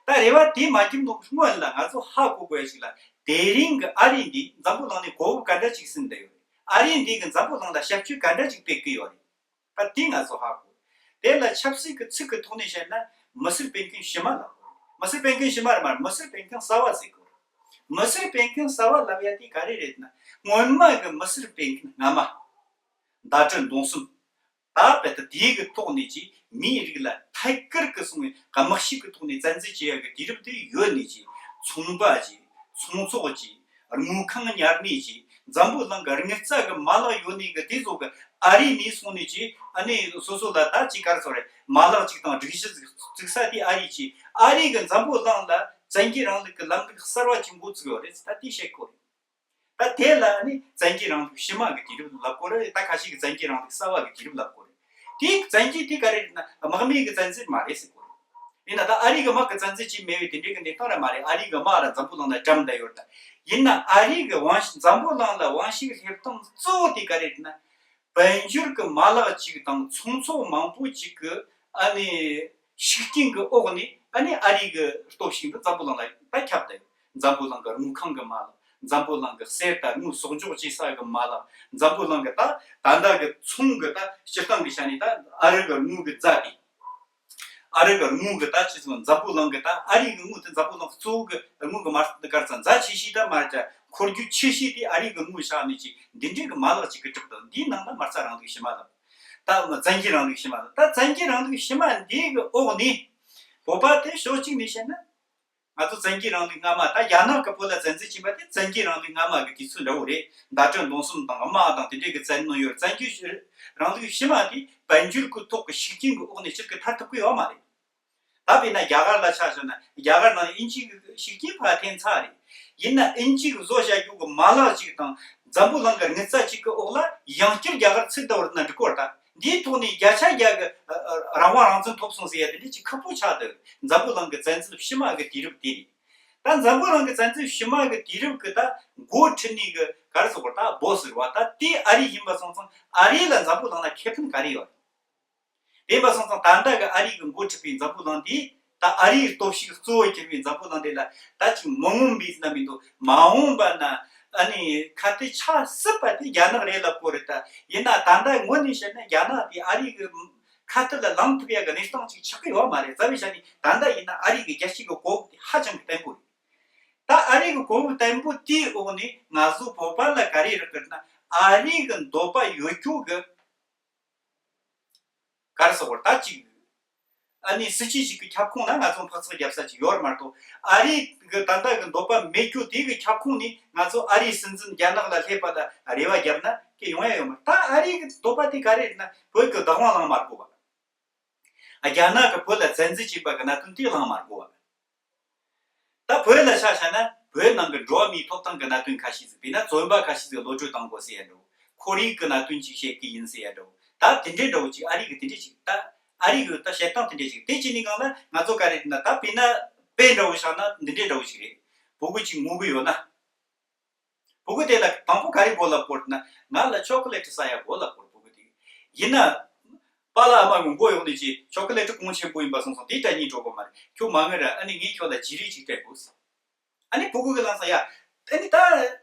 ད་རེ་བ་དེ་མ་རྒྱབ་ནོ་སྔོན་ལ་ང་ཚོ་ཧ་གོ་དགོས་ཡ་ཞིག་ལ། དེ་རིང་གི་ཨ་རི་འདི་འཛམ་བུ་གླིང་ནས་གོ་སྐབས་ག་འདྲ་ཅིག་ཟིན་བསྡད་ཡོད་རེད། ཨ་རི་འདི་གི་འཛམ་བུ་གླིང་ལ་ཞབས་ཕྱི་ག་འདྲ་ཅིག་སྤེལ་གི་ཡོད་རེད། ད་དེ་ང་ཚོ་ཧ་གོ། དེ་ལ་ཆབ་སྲིད་ཀྱི་ཚིག་གི་ཐོག་ནས་བཤད་ན་མི་སེར་སྤེལ་མཁན་ཕྱི་མ་ལ་གོ། མི་སེར་སྤེལ་མཁན་ཕྱི་མ་རེད་མ་རེད། མི་སེར་སྤེལ་མཁན་གསར་བ་ཟེར་གོ། མི་སེར་སྤེལ་མཁན་གསར་བ་ལབ་ཡ་དེ་ག་རེ་རེད་ན་སྔོན་མ་གི་མི་སེར་སྤེལ་མཁན་སྔ་མ། ཟླ་སྒྲིལ་མདུང་གསུམ། ད་བལ་ཏི་དེའི་གི་ཐོག་ནས་ཀྱི་མིའི་རིགས་ལ་ཐད་ཀར་གི་སོང་བའི་དམག་ཤུགས་ཀྱི་ཐོག་ནས་བཙན་འཛུལ་བྱེད་ཡ་གི་དུས་རབས་དེ་ཡོད་ནས་ཀྱི་ཚོང་པ་ཀྱི་ཚོང་ཚོགས་ཀྱི་དངུལ་ཁང་ཉར་མེད་ཀྱི་འཛམ་བུ་གླིང་གི་དངུལ་རྩ་གི་མ་ལག་ཡོད་ནས་གི་དེ་ཚོ་གི་ཨ་རི་ནས་སོང་ནས་ཀྱི་ཨ་ནི་སོ་སོ་ལ་ད་ཅི་གར་སོ་རེད་མ་ལག་ཅིག་དང་སྒྲིག་གཞི་ཅིག་བཙུགས་ས་དེ་ཨ་རི་ཀྱི་ཨ་རི་གི་འཛམ་བུ་གླིང་ལ་བཙན་རྒྱལ་རིང་ལུགས་ཀྱི་ལམ་ལུགས་གསར་བ་ཅིག་འགོ་བཙུགས་ཡོད་རེད། ད་དེ་བཤད་དགོས་རེད། ད་དེ་ལ་ནི་བཙན་རྒྱལ་རིང་ལུགས་ཕྱི་མ་གི་དུས་རབས་ལབ་དགོས་རེད། ད་ཁ་ཤས་ཀྱིས་བཙན་རྒྱལ་རིང་ལུགས་གསར་བ་གི་དུས་རབས་ལབ་དགོས་རེད། དེ་བཙན་རྒྱལ་དེ་ག་རེ་རེད་ན་དམག་མི་གི་བཙན་འཛུལ་མ་རེད་ཟེར་དགོས་རེད། ཡིན་ན་ད་ཨ་རི་གི་དམག་གི་བཙན་འཛུལ་བྱས་མེད་པའི་དེ་འདྲའི་གི་གནས་སྟངས་ར་མ་རེད། ཨ་རི་གི་དམག་ར་འཛམ་བུ་གླིང་ལ་བཀྲམ་བསྡད་ཡོད་ད། ཡིན་ན་ཨ་རི་གི་དབང་འཛམ་བུ་གླིང་ལ་དབང་ཤུགས་སླེབས་སྟངས་གཙོ་བོ་དེ་ག་རེ་རེད་ན། དཔལ་འབྱོར་གྱི་མ་ལག་ཅིག་དང་ཚོང་ཚོགས་མང་པོ་ཅིག་གི་ཨ་ནི་ཤུགས་རྐྱེན་གྱི་འོག་ནས་ཨ་ནི་ཨ་རི་གི་སྟོབས་ཤུགས་འདི་འཛམ་བུ་གླིང་ལ་ད་ཁྱབ་བསྡད་ཡོད། འཛམ་བུ་གླིང་གི་དངུལ་ཁང་གི་མ་ལག་འཛམ་བུ་གླིང་གི་གསེར་དང་དངུལ་གསོག་འཇོག་བྱེད་ས་གི་མ་ལག་འཛམ་བུ་གླིང་གི་ད་ད་ལྟ་གི་ཚོང་གི་ད་སྤྱིར་བཏང་གི་ཆ་ནས་ད་ཨ་རི་གི་དངུལ་གི་རྫ་དེ། ཨ་རི་གི་དངུལ་གི་ད་ཆེ་ཚང་འཛམ་བུ་གླིང་གི་ད་ཨ་རི་གི་དངུལ་དེ་འཛམ་བུ་གླིང་གཙོ་བོ་གི་དངུལ་གི་མ་རྩ་གར་ཚང་རྫ་ཆེ་ཤོས་ད་མ་རེད། འཁོར་རྒྱུག་ཆེ་ཤོས་དེ་ཨ་རི་གི་དངུལ་བཞག་ནས་ཅིག་འདི་འདྲའི་གི་མ་ལག་ཅིག་གི་གྲུབ་དང་འདིའི་ནང་ལ་མ་རྩ་རིང་ལུགས་ཕྱི་མ་ལ་ད་བཙན་རྒྱལ་རིང་ལུགས་ཕྱི་མ་ལ་ད་བཙན་རྒྱལ་རིང་ལུགས་ཕྱི་མ་འདི་གི་འོག་ནས་བོད་པ་དེ་ཕྱོགས་གཅིག་ནས་བཤད་ན། ང་ཚོ་བཙན་རྒྱལ་རིང་ལུགས་སྔ་མ་ད་རྒྱ་ནག་གི་བོད་ལ་བཙན་འཛུལ་བྱས་པ་དེ་བཙན་རྒྱལ་རིང་ལུགས་སྔ་མ་གི་དུས་ཚོད་འདྲ་བོ་རེད། མདའ་གྲི་མདུང་གསུམ་དང་དམག་དང་དེ་འདྲའི་གི་བཙན་གནོན་ཡོད། བཙན་རྒྱལ་རིང་ལུགས་ཕྱི་མ་དེ་དཔལ་འབྱོར་གི་ཐོག་གི་ཤུགས་རྐྱེན་གི་འོག་ནས་སྤྱིར་གི་ཐར་ཐུབ་ཀྱི་ཡོད་མ་རེད། ད་དཔེར་ན་རྒྱ་གར་ལ་ཆ་བཞག་ན་རྒྱ་གར་ནང་དབྱིན་ཇི་གི་ཤུགས་རྐྱེན་ཕར་འཐེན་ཚར་རེད། ཡིན་ན་དབྱིན་ཇི་གི་བཟོ་བྱ་རྒྱུ་གི་མ་ལག་ཅིག་དང་འཛམ་བུ་གླིང་གི་དངུལ་རྩ་གཅིག་གི་འོག་ལ་ཡང་བསྐྱར་རྒྱ་གར་ཚུད་བསྡད་པ་རེད་ན་འགྲིག་གི་རེད་ད། འདིའི་ཐོག་ནས་བརྒྱ་ཆ་བརྒྱ་གི་ཨ་ཨ་རང་དབང་རང་བཙན་ཐོབ་སོང་ཟེར་ཡ་དེ་འདྲ་ཅིག་ཁག་པོ་ཆགས་འདུག་འཛམ་བུ་གླིང་གི་བཙན་འཛུལ་ཕྱི་མ་གི་དུས་རབས་དེ་རེད། ད་འཛམ་བུ་གླིང་གི་བཙན་འཛུལ་ཕྱི་མ་གི་དུས་རབས་གི་ད་འགོ་ཁྲིད་ནས་གི་ག་རེ་ཟེར་དགོས་ད་སྦོ་སི་རེད་བ། ད་དེ་ཨ་རི་ཡིན་པ་སོང་ཙང་ཨ་རི་ལ་འཛམ་བུ་གླིང་ལ་ཁེ་ཕན་ག་རེ་ཡོད། དེ་ཡིན་པ་སོང་ཙང་ད་ལྟ་གི་ཨ་རི་གི་འགོ་ཁྲིད་པའི་འཛམ་བུ་གླིང་འདི་ད་ཨ་རིའི་སྟོབས་ཤུགས་གཙོ་བོ་གྱུར་པའི་འཛམ་བུ་གླིང་འདི་ལ་ད་ཅིག་མི་ངོམས་པའི་ཟེར་ན་མི་འདུག་མ་འོངས་པ་ན་ཨ་ནི་ཁ་གཏད་ཆགས་སྲིད་པ་དེ་རྒྱ་ནག་རེད་ལབ་དགོས་རེད་ད། ཡིན་ན་ད་ལྟ་ངོས་ནས་བཤད་ན་རྒྱ་ནག་དེ་ཨ་རི་གི་ཁ་གཏད་ལ་ལངས་ཐུབ་ཡ་གི་གནས་སྟངས་ཅིག་ཆགས་ཀྱི་ཡོད་མ་རེད། རྩ་བའི་ཆ་ནས་ད་ལྟ་ཡིན་ན་ཨ་རི་གི་རྒྱལ་སྤྱི་གི་གོ་སྐབས་དེ་ཧ་ཅང་གི་བརྟན་པོ་རེད། ད་ཨ་རི་གི་གོ་སྐབས་བརྟན་པོ་དེའི་འོག་ནས་ང་ཚོ་བོད་པ་ལ་ག་རེ་རག་གི་རེད་ན་ཨ་རི་གི་འདོད་པ་ཡོད་རྒྱུ་གི་ག་རེ་ཟེར་དགོས་རེད་ད་ཅིག་ཨ་ནི་སྲིད་ཇུས་ཤིག་གི་ཁྱབ་ཁོངས་ན་ང་ཚོ་འཕག་འཚག་རྒྱབ་ས་ཅིག་ཡོད་རེད་མ་གཏོགས། ཨ་རི་གི་ད་ལྟ་གི་འདོད་པ་མེད་རྒྱུ་དེ་གི་ཁྱབ་ཁོངས་ནས་ང་ཚོ་ཨ་རིའི་སྲིད་འཛིན་རྒྱ་ནག་ལ་སླེབས་པ་ལ་རེ་བ་བརྒྱབ་ན་སྐྱེ་ཡོང་ཡ་ཡོད་མ་རེད། ད་ཨ་རི་གི་འདོད་པ་དེ་ག་རེ་རེད་ན་བོད་གི་བདག་དབང་བླངས་མ་དགོས་པ། རྒྱ་ནག་གི་བོད་ལ་བཙན་འཛུལ་བྱས་པ་གི་གནད་དོན་དེ་བླངས་མ་དགོས་པ། ད་བོད་ལ་ཆ་བཞག་ན་བོད་ནང་གི་འགྲོ་བ་མིའི་ཐོབ་ཐང་གི་གནད་དོན་ཁ་ཤས་ཟིག་དཔེར་ན་བཙོན་པ་ཁ་ཤས་ཟིག་གློད་གྲོལ་གཏོང་དགོས་ཟེར་ཡ་འདྲ་བོ། ཁོར་ཡུག་གི་གནད་དོན་ཅིག་བཤད་ཀྱི་ཡིན་ཟེར་ཡ་འདྲ་བོ། ད་དེ་འདྲའི་འདྲ་བོ་ཅིག་ཨ་རི་གི་དེ་འདྲའི་ཅིག་ད་ཨ་རི་གི་ད་བཤད་སྟངས་དེ་འདྲའི་ཅིག་དེ་ཅི་ནས་གང་ལ་ང་ཚོ་ག་རེ་ན་ད་དཔེར་ན་དཔེ་འདྲ་བོ་བཞག་ན་འདི་འདྲའི་འདྲ་བོ་ཅིག་རེད། ཕྲུ་གུ་ཅིག་ངུ་གི་ཡོད་ན། ཕྲུ་གུ་དེ་ལ་དང་པོ་ག་རེ་དགོས་ལབ་དགོས་ན་ང་ལ་ཆོ་ག་ལེ་ཊི་ཟ་ཡ་དགོས་ལབ་དགོས། ཕྲུ་གུ་དེ་ཡིན་ན། པཱ་ལགས་ཨ་མ་གི་མགོ་གཡོག་ནས་ཅི་ཆོ་ག་ལེ་ཊི་གོང་ཆེན་པོ་ཡིན་པ་སོང་སོང་དེ་སྤྲད་སྙིང་བྲོ་གི་མ་རེད། ཁྱོད་མ་ངུ་ར་ཨ་ནི་ངས་ཁྱོད་ལ་བྱི་རིལ་ཅིག་སྤྲད་དགོས། ཨ་ནི་ཕྲུ་གུ་གི་ལང་ས་ཡ། ཨ་ནི་ད།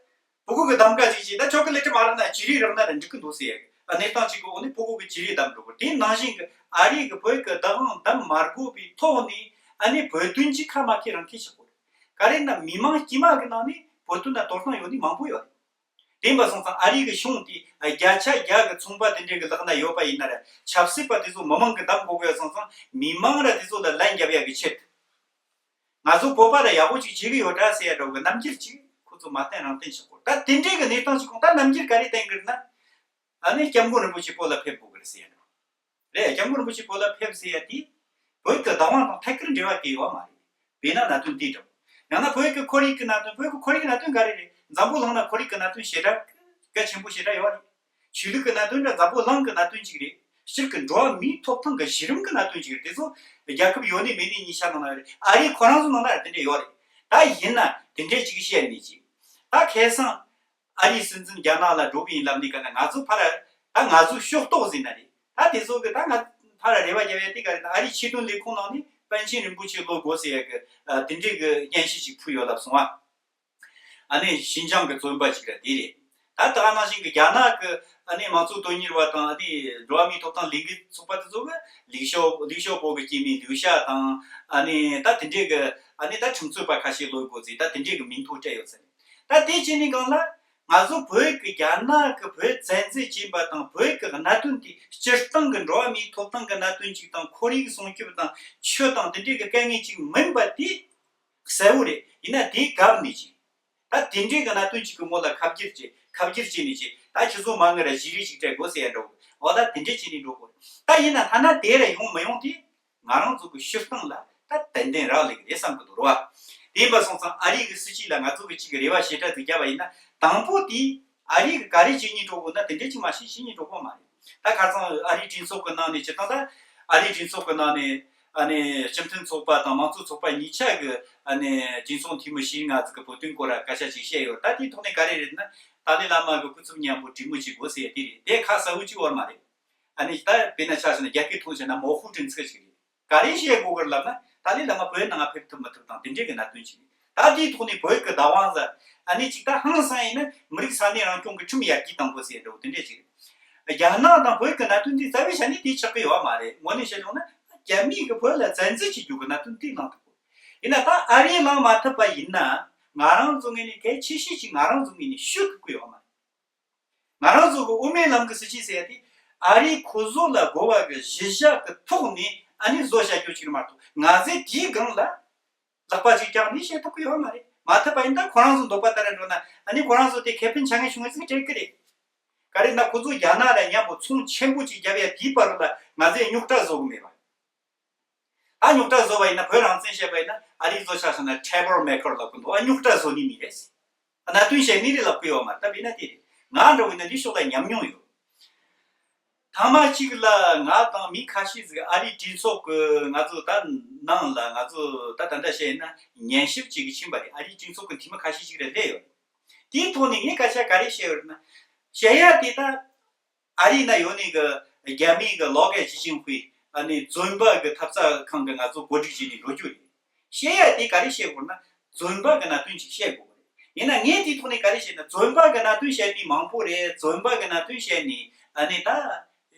ཕྲུ་གུ་གི་གདམ་ག་ཅིག་བྱས་ད་ཆོ་ག་ལེ་ཊི་མ་རག་ན་བྱི་རིལ་རག་ན་ར་འགྲིག་གི་འདུག་ཟེར་ཡ་གི་གནས་སྟངས་ཅིག་གི་འོག་ནས་ཕྲུ་གུ་གི་བྱི་རིལ་གདམ་འགྲོ་གི། དེ་ནང་བཞིན་གི་ཨ་རི་གི་བོད་གི་བདག་དབང་གདམ་མ་དགོས་པའི་ཐོག་ནས་ཨ་ནི་བོད་དོན་གྱི་ཁ་མ་ཁེ་རང་ཁེ་ཆགས་དགོས་རེད། ག་རེ་ན་མི་མང་དཀྱུས་མ་གི་ནང་ནས་བོད་དོན་ལ་དོ་སྣང་ཡོད་ནི་མང་པོ་ཡོད་རེད། དེ་ཡིན་པ་སོང་ཙང་ཨ་རི་གི་གཞུང་དེ་བརྒྱ་ཆ་བརྒྱ་གི་ཚོང་པ་དེ་འདྲའི་གི་ལག་ན་ཡོད་པ་ཡིན་ན་ར་ཆབ་སྲིད་པ་དེ་ཚོ་མི་མང་གི་གདམ་དགོས་གི་ཡོད་སོང་ཙང་མི་མང་ར་དེ་ཚོ་ལ་ལན་རྒྱབ་ཡ་གི་ཆེད་དུ། ང་ཚོ་བོད་པ་ལ་ཡག་པོ་ཅིག་བྱེད་གི་ཡོད་འདྲ་ཟེར་ཡ་འདྲ་བོ་གི་རྣམ་འགྱུར་ཅིག་ཁོ་ཚོ་མ་བསྟན་རང་བསྟན་བྱེད་དགོས། ད་དེ་འདྲའི་གི་གནས་སྟངས་ཅིག་གོང་ད་རྣམ་འགྱུར་ག་རེ་བསྟན་གི་རེད་ན། ཨ་ནི་སྐྱབས་མགོན་རིན་པོ་ཆེ་བོད་ལ་ཕེབས་དགོས་གི་རེད་ཟེར་ཡ་འདྲ་བོ། རེད། སྐྱབས་མགོན་རིན་པོ་ཆེ་བོད་ལ་ཕེབས་ཟེར་ཡ་དེ་བོད་ཀྱི་བདག་དབང་དང་ཐད་ཀར་འབྲེལ་བ་དེ་ཡོད་མ་རེད། བོད་ནང་གནད་དོན་དེ་འདྲ་བོ། ཡང་ན་བོད་ཀྱི་ཁོར་ཡུག་གི་གནད་དོན། བོད་ཀྱི་ཁོར་ཡུག་གི་གནད་དོན་ག་རེ་རེད། འཛམ་བུ་གླིང་ན་ཁོར་ཡུག་གི་གནད་དོན་ཞེ་དྲག་གལ་ཆེན་པོ་ཞེ་དྲག་ཡོད་རེད། ཆོས་ལུགས་ཀྱི་གནད་དོན་འདྲ་འཛམ་བུ་གླིང་གི་གནད་དོན་ཅིག་རེད། སྤྱིར་གྱི་འགྲོ་བ་མིའི་ཐོབ་ཐང་གི་གཞི་རིམ་གྱི་གནད་དོན་ཅིག་རེད། དེ་ཚོ་རྒྱལ་ཁབ་ཡོད་ནི་མེད་ནི་གཉིས་ཆ་ནང་ན་རེད། ཨ་རིའི་ཁོ་རང་ཚོ་ནང་ན་དེ་འདྲ་ཡོད་རེད། ད་ཡིན་ན་དེ་འདྲའི་ཅིག་བཤད་ནི་ཅིག་ད་ཁ་སང་ཨ་རིའི་སྲིད་འཛིན་རྒྱ་ནག་ལ་འགྲོ་གི་ཡིན་ལབ་ནི་ག་ན་ང་ཚོ་ཕར་ད་ང་ཚོ་ཤོག་ཏོག་ཟིན་ན་རེད། ད་དེ་ཚོ་གི་ད་ང་ཕར་རེ་བ་རྒྱབ་ཡ་དེ་ག་རེད་ན། ཨ་རིའི་ཆེས་མཐོའི་ལས་ཁུངས་ནང་ནས་པཎ་ཆེན་རིན་པོ་ཆེ་སླེབས་དགོས་ཟེར་ཡ་གི་ཨ་དེ་འདྲའི་གི་སྙན་ཞུ་ཅིག་ཕུལ་ཡོད་ལབ་སོང་ཨ། ཨ་ནི་ཞིན་ཅང་གི་བཙོན་པ་ཅིག་ར་དེ་རེད། ད་ད་ག་ནང་བཞིན་གི་རྒྱ་ནག་གི་ཨ་ནི་མང་གཙོ་དོན་གཉེར་བ་དང་ཨ་ནི་འགྲོ་བ་མིའི་ཐོབ་ཐང་ལས་འགུལ་ཚོགས་པ་དེ་ཚོ་གི་ལིག་ཞའོ་ལིག་ཞའོ་པོ་གི་སྐྱེས་མའི་ལིའུ་ཞ་དང་ཨ་ནི་ད་དེ་འདྲའི་གི་ཨ་ནི་ད་ཁྲིམས་རྩོད་པ་ཁ་ཤས་སླེབས་དགོས་ཟེར་ད་དེ་འདྲའི་གི་མིང་ཐོ་སྤྲད་ཡོད་ཟེར། ད་དེ་བྱས་ནས་གང་ལ་ང་ཚོ་བོད་ཀྱི་རྒྱ་ནག་གི་བོད་བཙན་འཛུལ་བྱས་པ་དང་བོད་ཀྱི་གནད་དོན་དེ་སྤྱིར་བཏང་གི་འགྲོ་བ་མིའི་ཐོབ་ཐང་གི་གནད་དོན་ཅིག་དང་ཁོར་ཡུག་སྲུང་སྐྱོབ་དང་ཆོས་དང་དེ་འདྲའི་གི་དཀའ་ངལ་ཅིག་མིན་པ་དེ་གསལ་བོ་རེད། ཡིན་ན་དེའི་གབ་ནས་ཅིག་ད་དེ་འདྲའི་གི་གནད་དོན་ཅིག་གི་ངོ་ལ་ཁ་བསྒྱུར་བྱས་ཁ་བསྒྱུར་བྱས་ནས་ཅིག་ད་ཁྱེད་ཚོ་མ་ངུ་ར་བཞེས་རིས་ཅིག་སྤྲད་དགོས་ཟེར་ཡ་འདྲ་བོ། འོ་ད་དེ་འདྲས་བྱས་ནས་འགྲོ་དགོས་རེད། ད་ཡིན་ན་ཐ་ན་དེ་ར་ཡོང་མི་ཡོང་དེ་ང་རང་ཚོ་གི་སྤྱིར་བཏང་ལ་ད་ཏན་ཏན་རག་ལས་ཀྱི་རེད་བསམ་གི་འདུག་རེད་བ། དེ་ཡིན་པ་སོང་ཙང་ཨ་རི་གི་སྲིད་སྤྱི་ལ་ང་ཚོ་གི་ཅིག་གི་རེ་བ་ཞེ་དྲག་ཅིག་བརྒྱབ་པ་ཡིན་ན། དང་པོ་དེ་ཨ་རི་གི་ག་རེ་བྱེད་སྙིང་འདོད་དགོས་ན་དེ་འདྲས་ཅིག་མ་བྱེད་བྱེད་སྙིང་འདོད་དགོས་མ་རེད། ད་ཁ་སང་ཨ་རིའི་གྲོས་ཚོགས་ཀྱི་ནང་ནས་སྤྱིར་བཏང་ད་ཨ་རིའི་གྲོས་ཚོགས་ཀྱི་ནང་ནས་ཨ་ནི་སྤྱི་མཐུན་ཚོགས་པ་དང་མང་གཙོ་ཚོགས་པ་གཉིས་ཆ་གི་ཨ་ནི་གྲོས་ཚོགས་འཐུས་མི་བཞི་ལྔ་ཙམ་གི་བོད་དོན་སྐོར་ལ་སྐད་ཆ་ཅིག་བཤད་ཡོད། ད་དེའི་ཐོག་ནས་ག་རེ་རེད་ན། ཏཱ་ལའི་བླ་མ་གི་སྐུ་ཚབ་མཉམ་པོ་གྲོས་མོལ་བྱེད་དགོས་ཟེར་ཡ་དེ་རེད། དེ་ཁ་གསལ་བོ་ཅིག་ཡོད་མ་རེད། ཨ་ནི་ད་དཔེར་ན་ཆ་བཞག་ན་རྒྱ་སྐད་ཐོག་བཤད་ན་模糊政策ཅིག་རེད། ག་རེ་བཤད་དགོས་གི་ལབ་ན་ཏཱ་ལའི་བླ་མ་བོད་ནང་ཕེབས་ཐུབ་མི་ཐུབ་དང་དེ་འདྲའི་གི་གནད་དོན་ཅིག་རེད། ད་དེའི་ཐོག་ནས་བོད་ཀྱི་བདག་དབང་ཟེར་ཨ་ནི་ཅིག་ད་ཧང་སང་ཡིན་ན་མི་རིགས་ས་གནས་རང་སྐྱོང་གི་ཁྲིམས་ཡར་རྒྱས་གཏང་དགོས་ཟེར་འདྲ་བོ་དེ་འདྲས་ཅིག་རེད། རྒྱ་ནག་དང་བོད་ཀྱི་གནད་དོན་འདི་རྩ་བའི་ཆ་ནས་དེ་ཆགས་ཀྱི་ཡོད་མ་རེད། དངོས་གནས་བཤད་ཡོང་ན་རྒྱ་མིས་གི་བོད་ལ་བཙན་འཛུལ་བྱེད་རྒྱུ་གི་གནད་དོན་འདི་གནང་ཐུབ་དགོས། ཡིན་ན་ད་ཨ་རིས་གནང་མ་ཐུབ་པ་ཡིན་ན་ང་རང་ཚོ་ངོས་ནས་གལ་ཆེ་ཤོས་ཅིག་ང་རང་ཚོ་ངོས་ནས་ཞུ་ཐུབ་ཀྱི་ཡོད་མ་རེད། ང་རང་ཚོ་གི་དབུ་མའི་ལམ་གི་སྲིད་བྱུས་ཟེར་ཡ་དེ་ཨ་རིས་ཁོ་ཚོ་ལ་དགོས་པ་གི་གཞི་བཞག་གི་ཐོག་ནས་ཨ་ནི་བཟོ་བྱ་རྒྱུ་ཅིག་རེད་མ་གཏོགས། ང་ཚོས་དེའི་སྒང་ལ་ལག་པ་ཅིག་བཀྱག་ནས་བཤད་ཐུབ་ཀྱི་ཡོད་མ་རེད། མ་ཐུབ་པ་ཡིན་ན་ཁོ་རང་ཚོ་འདོད་པ་ལྟར་འགྲོ་ན་ཨ་ནི་ཁོ་རང་ཚོ་དེ་ཁེ་ཕན་ཆ་ངེས་བྱུང་བའི་ཚིག་སྤྲད་ཀྱི་རེད། ག་རེ་ན་ཁོ་ཚོ་རྒྱ་ནག་ལ་མཉམ་པོ་ཚོང་ཆེན་པོ་ཅིག་བརྒྱབ་ཡ་དེའི་བར་ལ་ང་ཚོས་རྙོག་དྲ་བཟོ་གི་མེད་པ། ད་རྙོག་དྲ་བཟོ་བ་ཡིན་ན་བོད་རང་བཙན་བཤད་པ་ཡིན་ན་ཨ་རིས་བཟོ་ཆ་བཞག་ན་trouble maker ལབ་གི་འདུག་ཨ་རྙོག་དྲ་བཟོ་ནི་མི་རེད། གནད་དོན་བཤད་ནི་རེད་ལབ་གི་ཡོད་མ་རེད། ད་དཔེར་ན་དེ་རེད། ང་འདྲ་བོ་ཡིན་ན་འདི་ཕྱོགས་ལ་ཉམས་མྱོང་ཡོད། ཐེངས་མ་གཅིག་ལ་ང་དང་མི་ཁ་ཤས་ཟིག་ཨ་རིའི་གྲོས་ཚོགས་ཀྱི་ང་ཚོ་ད་ནང་ལ་ང་ཚོ་ད་ད་ལྟ་བཤད་ཡིན་ན་ཉན་ཞིབ་བྱེད་གི་ཕྱིན་པ་རེད། ཨ་རིའི་གྲོས་ཚོགས་ཀྱི་འཐུས་མི་ཁ་ཤས་ཤིག་ར་སླེབས་ཡོད། དེའི་ཐོག་ནས་ངས་སྐད་ཆ་ག་རེ་བཤད་ཡོད་ན། བཤད་ཡ་དེ་ད་ཨ་རིའི་ནང་ཡོད་ནི་གི་རྒྱ་མིའི་གི་ལོ་གའི་ཅི་ཅིན་ཧུའེ་ཨ་ནི་བཙོན་པ་གི་འཐབ་རྩོད་ཁང་གི་ང་ཚོ་གོ་སྒྲིག་བྱས་ནས་འགྲོ་རྒྱུ་རེད། བཤད་ཡ་དེ་ག་རེ་བཤད་དགོས་ན་བཙོན་པ་གི་གནད་དོན་ཅིག་བཤད་དགོས་རེད། ཡིན་ན་ངས་དེའི་ཐོག་ནས་ག་རེ་བཤད་ན་བཙོན་པ་གི་གནད་དོན་བཤད་ནི་མང་པོ་རེད། བཙོན་པ་གི་གནད་དོན་བཤད་ནི་ཨ་ནི་ད་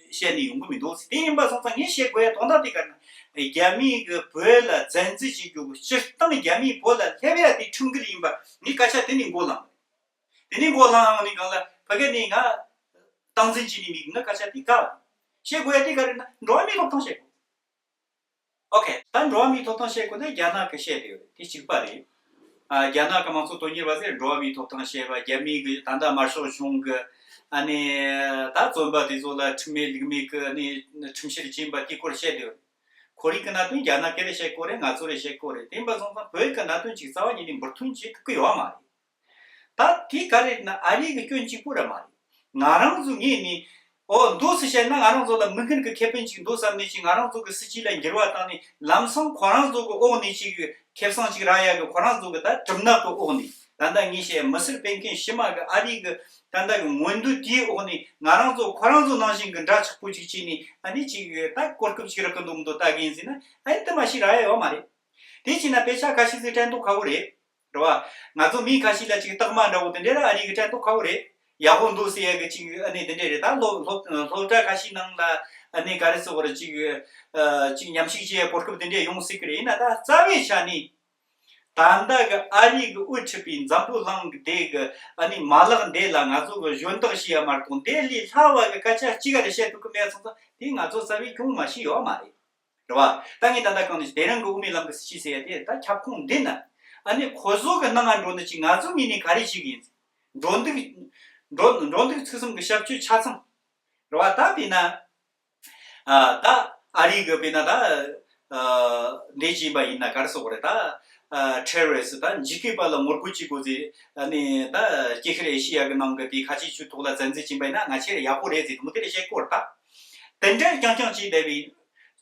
བཤད་ནི་ཡོང་གི་མི་འདུག་དེ་ཡིན་པ་སོང་ཙང་ངས་བཤད་དགོས་ཡ་དོན་དག་དེ་ག་རེ་ན། རྒྱ་མིའི་གི་བོད་ལ་བཙན་འཛུལ་བྱེད་རྒྱུ་གི་སྤྱིར་བཏང་རྒྱ་མིས་བོད་ལ་སླེབས་ཡ་དེ་ཁྲིམས་འགལ་ཡིན་པ་ངས་སྐད་ཆ་དེ་ནས་མགོ་ལངས། དེ་ནས་མགོ་ལངས་ཡོང་ནས་གང་ལ་ཕ་གི་ནས་ང་སྟངས་འཛིན་བྱེད་ནི་མི་ང་སྐད་ཆ་དེ་ག་བཤད་དགོས་ཡ་དེ་ག་རེ་ན་འགྲོ་བ་མིའི་ཐོབ་ཐང་བཤད་དགོས། ཨོ་ཁེ། ད་འགྲོ་བ་མིའི་ཐོབ་ཐང་བཤད་དགོས་ན་རྒྱ་ནག་གི་བཤད་དེ་ཡོད་དེ་གཅིག་པ་རེད། ཨ་རྒྱ་ནག་གི་མང་གཙོ་དོན་གཉེར་བ་ཚོས་འགྲོ་བ་མིའི་ཐོབ་ཐང་བཤད་པ། རྒྱ་མིའི་གི་ད་ལྟ་དམར་ཤོག་གཞུང་གི་ཨ་ནི་ད་བཙོན་པ་དེ་ཚོ་ལ་ཁྲིམས་མེད་ལུགས་མེད་གི་ཨ་ནི་ཁྲིམས་བཤེར་བྱིན་པ་དེ་སྐོར་བཤད་དེ་ཡོད། ཁོར་ཡུག་གི་གནད་དོན་རྒྱ་ནག་གི་རེ་བཤད་དགོས་རེད། ང་ཚོ་རེ་བཤད་དགོས་རེད། དེ་ཡིན་པ་སོང་ཙང་བོད་ཀྱི་གནད་དོན་ཅིག་རྩ་བ་ཉིད་ནས་འབུར་ཐོན་བྱེད་ཐུབ་ཀྱི་ཡོད་མ་རེད། ད་དེ་ག་རེ་ན་ཨ་རི་གི་སྐྱོན་གཅིག་པུ་ར་མ་རེད། ང་རང་ཚོ་ངོས་ནས་ཨོ་འདུག་སེ་བཤད་ན་ང་རང་ཚོ་ལ་མིག་སྔར་གྱི་ཁེ་ཕན་ཅིག་འདུག་བསམ་ནས་ཅིག་ང་རང་ཚོ་གི་སྲིད་ཇུས་ལ་འགྱུར་བ་བཏང་ནས་ལམ་སང་ཁོ་རང་ཚོ་གི་འོག་ནས་ཅིག་ཁེ་བཟང་ཅིག་རག་ཡ་གི་ཁོ་རང་ཚོ་གི་ད་གྲུབ་ནག་གི་འོག་ནས་ད་ལྟ་ངས་བཤད་མི་སེར་སྤེལ་མཁན་ཕྱི་མ་གི་ཨ་རི་གི་ད་ལྟ་གི་མངོན་འདོད་དེའི་འོག་ནས་ང་རང་ཚོ་ཁོ་རང་ཚོ་ནང་བཞིན་གི་འདྲ་ཆགས་པོ་ཅིག་བྱས་ནས་ཨ་ནི་ཅིག་ད་གོ་སྐབས་ཅིག་རག་གི་འདུག་མི་འདུག་ལྟ་གི་ཡིན་ཟེར་ན་ཨ་ནི་དེ་མ་ཞིག་རག་ཡ་ཡོད་མ་རེད། དེ་བྱས་ན་དཔེ་ཆ་ཁ་ཤས་ཅིག་དྲན་ཐུབ་ཁག་པོ་རེད། རེད་བ། ང་ཚོ་མི་ཁ་ཤས་ལ་ཅིག་རྟགས་མ་འདྲ་བོ་དེ་འདྲ་ར་ཨ་རི་གི་དྲན་ཐུབ་ཁག་པོ་རེད། ཡག་པོ་འདུག་ཟེར་ཡ་གི་ཅིག་ཨ་ནི་དེ་འདྲ་རེད། ད་སློབ་སློབ་སློབ་གྲྭ་ཁ་ཤས་ནང་ལ་ཨ་ནི་ག་རེ་ཟེར་བ་རེད། ཅིག་ཨ་ཅིག་མཉམ་ཞུགས་བྱེད་ཡ་གོ་སྐབས་དེ་འདྲ་ཡོང་སྲིད་གི་རེད། ཡིན་ན་ད་རྩ་བའི་ཆ་ནས་ད་ལྟ་གི་ཨ་རི་གི་དབུ་ཁྲིད་པའི་འཛམ་བུ་གླིང་གི་དེ་གི་ཨ་ནི་མ་ལག་འདི་ལ་ང་ཚོ་གི་གཞན་དག་བྱེད་ཡ་མ་གཏོགས་དེ་ལས་ལྷག་པ་གི་སྐད་ཆ་གཅིག་ག་རེ་བཤད་ཐུབ་གི་མེད་སོང་ཙང་དེ་ང་ཚོ་རྩ་བའི་གྱོང་མ་ཞིག་ཡོད་མ་རེད། རེད་བ། ད་ངས་ད་ལྟ་གང་ནས་དེ་རིང་གི་དབུ་མའི་ལམ་གྱི་སྲིད་བྱུས་ཟེར་ཡ་དེ་ད་ཁྱབ་ཁོངས་འདི་ན་ཨ་ནི་ཁོ་ཚོ་གི་ནང་ང་འགྲོ་ནི་ཅིག་ང་ཚོ་ངོས་ནས་ག་རེ་བྱེད་གི་ཡིན། འགྲོ་འདུག་འགྲོ་འགྲོ་འདུག་ཚིག་གསུམ་གི་ཞབས་ཕྱི་ཆ་ཚང་རེད་བ། ད་དཔེར་ན་ ཨ་ད་ཨ་རི་གི་དཔེར་ན་ད་ཨ་འདི་བྱིན་པ་ཡིན་ན་ག་རེ་ཟེར་དགོས་རེད། ད་ཨ་terrorist ད་འཇིགས་སྐུལ་པ་ལ་ངོ་རྒོལ་བྱེད་དགོས་ཟེར། ཨ་ནི་ད་སྐྱེ་ཤར་ཨེ་ཤི་ཡ་གི་ནང་གི་དེ་ཁ་ཆེ་ཆོས་ཐོག་ལ་བཙན་འཛུལ་བྱིན་པ་ཡིན་ན་ང་ཆེ་ར་ཡག་པོ་རེད་ཟེར་དུ་མོ་དེ་ར་བཤད་དགོས་རེད། ད་དེ་འདྲ་རྐྱང་རྐྱང་བྱས་བསྡད་པའི་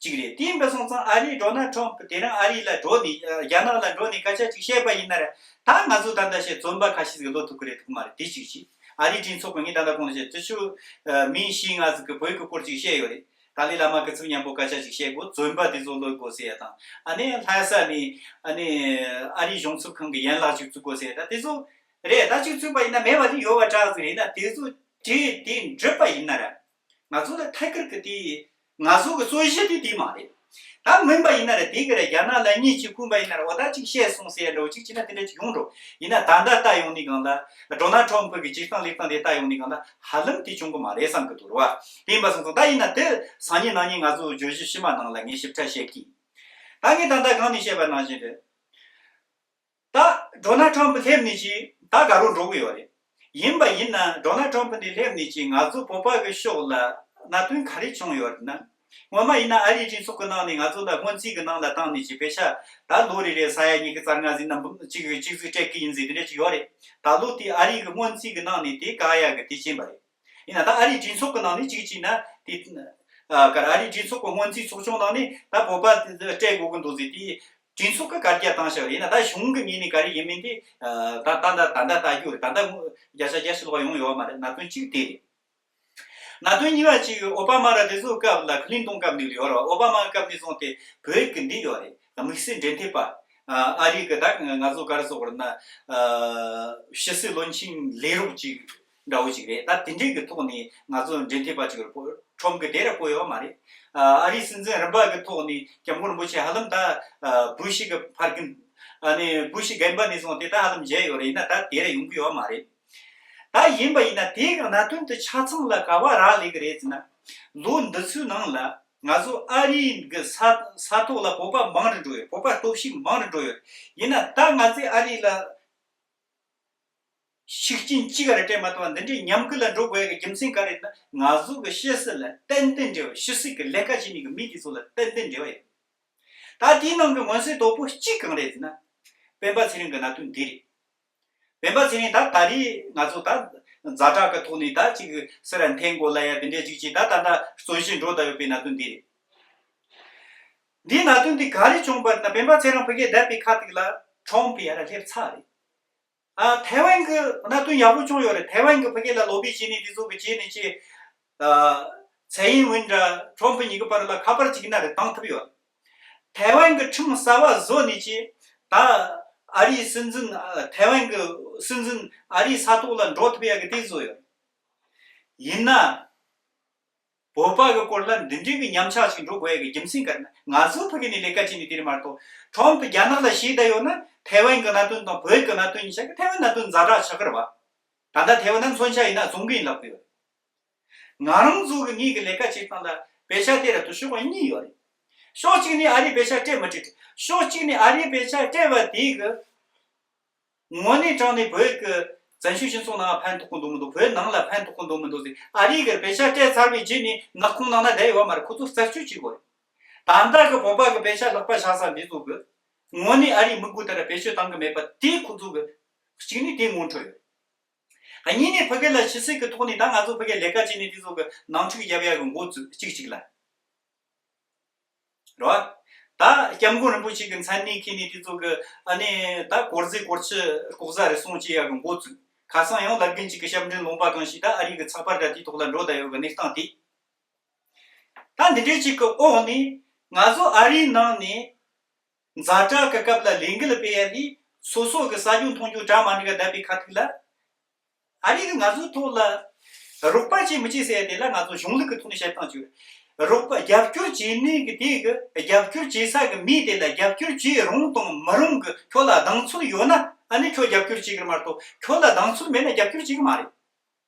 གཅིག་རེད། དེ་ཡིན་པ་སོང་ཙང་ཨ་རིའི་ཌོ་ནལ་ཊམ་དེ་རིང་ཨ་རི་ལ་འགྲོ་ནས་རྒྱ་ནག་ལ་འགྲོ་ནས་སྐད་ཆ་ཅིག་བཤད་པ་ཡིན་ན་ར། ད་ང་ཚོ་ད་ལྟ་བཤད་བཙོན་པ་ཁ་ཤས་ཟིག་ལོག་ཐུབ་ཀྱི་རེད་ཐུབ་ཀྱི་མ་རེད། དེ་གཅིག་བྱས། ཨ་རིའི་གྲོས་ཚོགས་ཀྱི་ངས་ད་ལྟ་གོང་ལ་བཤད་དུས་ཚོད་མི་བཞི་ལྔ་ཟིག་གི་བོད་ཀྱི་སྐོར་ཅིག་བཤད་ཡོད་རེད། ཏཱ་ལའི་བླ་མ་སྐུ་ཚབ་མཉམ་པོ་སྐད་ཆ་ཅིག་བཤད་དགོས། བཙོན་པ་དེ་ཚོ་གློད་དགོས་ཟེར་ཡ་དང་། ཨ་ནི་ལྷ་ས་ནས་ཨ་ནི་ཨ་རིའི་གཞུང་ཚབ་ཁང་གི་ཡན་ལག་ཅིག་བཙུགས་དགོས་ཟེར་ཡ་ད་དེ་ཚོ་རེད། ད་ཅིག་བཙུགས་པ་ཡིན་ན་མེད་པ་དེ་ཡོད་པ་འདྲ་ཟིག་རེད་ན། དེ་ཚོ་བྲིས་དེ་འགྲུབ་པ་ཡིན་ན་ར། ང་ཚོ་ལ་ཐད་ཀར་གི་དེ་ང་ཚོ་གི་རྩོད་གཞི་དེ་དེ་མ་རེད། ད་མིན་པ་ཡིན་ན་ར་དེ་གི་ར་རྒྱ་ནག་ལ་གཉིས་ཀྱིས་བསྐུངས་པ་ཡིན་ན་ར། འོ་ད་ཅིག་བཤད་སོང་ཟེར་ཡ་འདྲ་བོ་ཅིག་བྱས་ན་དེ་འདྲ་ཅིག་ཡོང་འགྲོ། ཡིན་ན་ད་ལྟ་ལྟ་ཡོང་ནས་གང་ལ་ཌོ་ནལ་ཊམ་ཕུ་གི་བྱེད་སྟངས་ལས་སྟངས་དེ་ལྟ་ཡོང་ནས་གང་ལ་ཧ་ལམ་དེ་བྱུང་གི་མ་རེད་བསམ་གི་འདུག་ར་བ། དེ་ཡིན་པ་སོང་ཙང་ད་ཡིན་ན་དེ་སང་ཉིན་གནངས་ཉིན་ང་ཚོ་བརྗོད་གཞི་ཕྱི་མ་ནང་ལ་ངས་ཞིབ་ཕྲ་བཤད་ཀྱི། ད་ངས་ད་ལྟ་གང་ནས་བཤད་པ་ནང་བཞིན་རེད། ད་ཌོ་ནལ་ཊམ་ཕུ་སླེབས་ནས་ཅིག་ད་དགའ་རོགས་འགྲོ་གི་ཡོད་རེད། ཡིན་པ་ཡིན་ན་ཌོ་ནལ་ཊམ་ཕུ་འདི་སླེབས་ནས་ཅིག་ང་ཚོ་བོད་པ་གི་ཕྱོགས་ལ་གནད་དོན་ག་རེ་བྱུང་ཡོད་རེད་ན། སྔོན་མ་ཡིན་ན་ཨ་རིའི་གྲོས་ཚོགས་ཀྱི་ནང་ནས་ང་ཚོ་ལ་སྔོན་རྩིས་ཀྱི་ནང་ལ་བཏང་ནས་ཅིག་པེ་ཤ་ད་ལོ་རེ་རེ་ས་ཡ་ཉི་ཤུ་རྩ་ལྔ་ཟིན་ན་འབུམ་གཅིག་གཅིག་ཟིག་སྤྲད་ཀྱི་ཡིན་ཟིག་དེ་འདྲ་ཅིག་ཡོད་རེད། ད་ལོ་དེ་ཨ་རི་གི་སྔོན་རྩིས་ཀྱི་ནང་ནས་དེ་བཀག་ཡ་གི་དེ་བྱིན་པ་རེད། ཡིན་ན་ད་ཨ་རིའི་གྲོས་ཚོགས་ཀྱི་ནང་ནས་གཅིག་བྱས་ན་དེ་ཨ་ག་རེ་ཨ་རིའི་གྲོས་ཚོགས་ཀྱི་སྔོན་རྩིས་ཚོགས་ཆུང་ནང་ནས་ད་བོད་པ་སྤྲད་དགོས་ཀྱི་འདུག་ཟེར། དེ་གྲོས་ཚོགས་ཀྱིས་བཀའ་རྒྱ་བཏང་བཞག་རེད། ཡིན་ན་ད་གཞུང་གི་ངོས་ནས་ག་རེ་ཡིན་མིན་དེ་ད་ད་ད་ད་ལྟ་ལྟ་རྒྱུ་རེད། ད་ལྟ་བརྒྱ་ཆ་བརྒྱ་ཞིག་ལོག་ཡོང་ཡོད་མ་རེད། གནད་དོན་གཅིག་དེ་རེད། གནད་དོན་གཉིས་པ་གཅིག་ཨོ་བྷ་མ་ར་དེ་ཚོའི་སྐབས་ལ་ཁི་ལིན་ཏོང་སྐབས་ནས་ཡོད་རེད། ཨོ་བྷ་མ་སྐབས་ནས་བཟུང་སྟེ་བོད་ཀྱི་འདི་ཡོད་རེད། དམིགས་བསལ་འབྲེལ་མཐུད་པ་ཨ་རི་གི་ད་ང་ཚོ་ག་རེ་ཟེར་དགོས་རེད་ན། ཕྱི་སྲིད་བློན་ཆེན་ལས་རོགས་ཅིག་འདྲ་བོ་ཅིག་རེད། ད་དེ་འདྲའི་གི་ཐོག་ནས་ང་ཚོ་འབྲེལ་མཐུད་པ་ཅིག་རེད། ཁྲོམ་གི་དེ་ར་བསྐོས་ཡོད་མ་རེད། ཨ་རིའི་སྲིད་འཛིན་རིམ་པ་གི་ཐོག་ནས་སྐྱབས་མགོན་རིན་པོ་ཆེ་ཧ་ལམ་ད་བུ་ཤི་གི་ཕ་རྒན་ཨ་ནི་བུ་ཤི་རྒན་པ་ནས་བཟུང་སྟེ་ད་ཧ་ལམ་མཇལ་ཡོད་རེད། ཡིན་ན་ད་དེ་ར་ཡོང་གི་ཡོད་མ་རེད། ད་ཡིན་པ་ཡིན་ན་དེ་གི་གནད་དོན་དེ་ཆ་ཚང་ལ་ག་བ་རག་ལས་གི་རེད་ཟེར་ན། ལོ་འདི་ཚོའི་ནང་ལ་ང་ཚོ་ཨ་རིའི་གི་ས་ས་ཐོག་ལ་བོད་པ་མང་རུ་འགྲོ་ཡོད། བོད་པ་སྟོབས་ཤུགས་མང་རུ་འགྲོ་ཡོད། ཡིན་ན་ད་ང་ཚོས་ཨ་རི་ལ་ཤུགས་རྐྱེན་ཅི་ག་རེ་སྤྲད་མ་ཐུབ་པ་འདི་འདྲའི་ཉམས་རྒུད་ལ་འགྲོ་དགོས་ཡ་གི་རྒྱུ་མཚན་ག་རེ་ན། ང་ཚོ་གི་ཕྱི་སྲིད་ལ་ཏན་ཏན་འབྲེལ་བ། ཕྱི་སྲིད་གི་ལས་ཀ་བྱེད་མཁན་གི་མི་དེ་ཚོ་ལ་ཏན་ཏན་འབྲེལ་བ་ཡོད། ད་དེའི་ནང་གི་མངོན་གསལ་དོད་པོ་གཅིག་གང་རེད་ཟེར་ན། སྤེན་པ་ཚེ་རིང་གི་གནད་དོན་འདི་རེད། སྤེན་པ་ཚེ་རིང་ད་ད་རེས་ང་ཚོ་ད་ཛ་དྲག་གི་ཐོག་ནས་ད་ཅིག་སེ་ར་འཐེན་དགོས་ལ་ཡ་དེ་འདྲས་ཅིག་ཅིག་ད་ད་ད་རྩོད་གཞི་འགྲོ་ད་ཡོད་པའི་གནད་དོན་འདི་རེད། འདིའི་གནད་དོན་འདི་ག་རེ་བྱུང་པ་ན། སྤེན་པ་ཚེ་རིང་ཕ་གིར་བསྡད་པའི་ཁ་ཐུག་ལ་ཁྲོམ་ཕི་ཡར་སླེབས་ཚར་རེད། ཨ་ཐའེ་ཝན་གི་གནད་དོན་ཡག་པོ་བྱུང་ཡོད་རེད། ཐའེ་ཝན་གི་ཕ་གི་ལ་ལོ་བི་བྱས་ནས་དེ་ཚོ་གི་བྱས་ནས་ཅི། ཨ་ཚའེ་ཡིན་ཝིན་འདྲ་ཁྲོམ་ཕི་གཉིས་ཀྱི་བར་ལ་ཁ་པར་གཅིག་ན་རེ་བཏང་ཐུབ་ཡོད། ཐའེ་ཝན་གི་ཁྲིམས་གསར་བ་བཟོ་ནས་ཅི། ད་ཨ་རིའི་སྲིད་འཛིན་ཨ་ཐའེ་ཝན་གི་སྲིད་འཛིན་ཨ་རིའི་ས་ཐོག་ལ་འགྲོ་ཐུབ་ཡ་གི་དེ་བཟོ་ཡོད། ཡིན་ན། བོད་པ་གི་སྐོར་ལ་འདི་འདྲའི་གི་ཉམས་ཆག་ཅིག་འགྲོ་དགོས་ཡ་གི་རྒྱུ་མཚན་ག་རེ་ན། ང་ཚོ་ཕ་གི་ནས་ལས་ཀ་བྱས་ནས་དེ་རེད་མ་གཏོགས། ཁྲོམ་ཕི་རྒྱ་ནག་ལ་ཞེད་བསྡད་ཡོད་ན་ཐའེ་ཝན་གི་གནད་དོན་དང་བོད་གི་གནད་དོན་གཉིས་ཆ་གི་ཐའེ་ཝན་གནད་དོན་ཛ་དྲག་ཆགས་ཀྱི་རེད་བ། ད་ལྟ་ཐའེ་ཝན་ན་མཚོན་ཆ་ཡིན་ན་བཙོང་གི་ཡིན་ལབ་གི་ཡོད། ང་རང་ཚོ་གི་ངེད་ཀྱི་ལས་ཀ་བྱེད་སྟངས་ལ་བེད་སྤྱོད་དེ་ར་དུ་ཕྱོགས་གཉིས་ཡོད་རེད། ཕྱོགས་གཅིག་ནས་ཨ་རིས་བེད་སྤྱོད་སྤྲད་མི་སྤྲད། ཕྱོགས་གཅིག་ནས་ཨ་རིས་བེད་སྤྱོད་སྤྲད་པ་དེ་གི་དངོས་གནས་དྲང་ནས་བོད་ཀྱི་བཙན་བྱོལ་སྤྱི་ཚོགས་ནང་ཕན་ཐོགས་ཀྱི་འདུག་མི་འདུག་བོད་ནང་ལ་ཕན་ཐོགས་ཀྱི་འདུག་མི་འདུག་ཟེར། ཨ་རིས་ཀྱིས་བེད་སྤྱོད་སྤྲད་ཚར་བའི་རྗེས་ནས་ནག་ཁུང་ནང་ན་བསྡད་ཡོད་མ་རེད། ཁོ་ཚོ་རྩད་གཅོད་བྱེད་དགོས་རེད། ད་ལྟ་གི་བོད་པ་གི་བེད་སྤྱོད་ལག་པ་བཞག་ས་འདི་ཚོ་གི་དངོས་གནས་ཨ་རིའི་དམིགས་ཡུལ་ལྟར་བེད་སྤྱོད་བཏང་གི་མེད་པ་དེ་ཁོ་ཚོ་གི་གཅིག་ནས་དེ་ངོ་འཕྲོད་ཡོད། གཉིས་ནས་ཕ་གི་ལ་ཕྱི་སྲིད་ཀྱི་ཐོག་ནས་ད་ང་ཚོ་ཕ་གི་ལས་ཀ་བྱེད་ནས་དེ་ཚོ་གི་ནང་འཁྲུག་རྒྱབ་ཡ་གི་འགོ་བཙུགས་གཅིག་གཅིག་ལ། རེད་བ། ད་སྐྱབས་མགོན་རིན་པོ་ཆེ་གི་མཚན་གནས་འཁེལ་ནས་དེ་ཚོ་གི་ཨ་ནི་ད་དཀོར་ཟས་དཀོར་ཆུ་ལྐོག་ཟ་རེ་ཟུང་བྱེད་ཡ་གི་འགོ་བཙུགས། ཁ་སང་ཡང་བླ་རྒན་གཅིག་གི་ཞབས་འདྲེན་ལུང་པ་གང་ཞིག་ད་ཨ་རི་གི་ཚགས་པར་འདྲ་དེའི་ཐོག་ལ་འགྲོ་བསྡད་ཡོད་གི་གནས་སྟངས་དེ། ད་འདི་འདྲའི་ཅིག་གི་འོག་ནས་ང་ཚོ་ཨ་རིའི་ནང་ནས་ཛ་དྲག་གི་སྐབས་ལ་ལས་འགུལ་སྤེལ་ཡ་ལས་སོ་སོ་གི་ཟ་རྒྱུ་འཐུང་རྒྱུ་གྲ་མ་འགྲིག་ག་བསྡད་པའི་ཁ་ཐུག་ལ། ཨ་རི་གིས་ང་ཚོའི་ཐོག་ལ་རོགས་པ་བྱེད་མི་བྱེད་ཟེར་ཡ་དེ་ལ་ང་ཚོ་གཞུང་ལུགས་ཀྱི་ཐོག་ནས་བཤད་སྟངས་བྱོས། རོགས་པ་རྒྱབ་སྐྱོར་བྱེད་ནུས་ཀྱི་དེ་གི་རྒྱབ་སྐྱོར་བྱེད་ས་གི་མི་དེ་ལ་རྒྱབ་སྐྱོར་བྱེད་རུང་དང་མི་རུང་གི་ཁྱོད་ལ་གདེང་ཚོད་ཡོད་ན་ཨ་ནི་ཁྱོད་རྒྱབ་སྐྱོར་བྱེད་གི་རེད་མ་གཏོགས་ཁྱོད་ལ་གདེང་ཚོད་མེད་ན་རྒྱབ་སྐྱོར་བྱེད་གི་མ་རེད།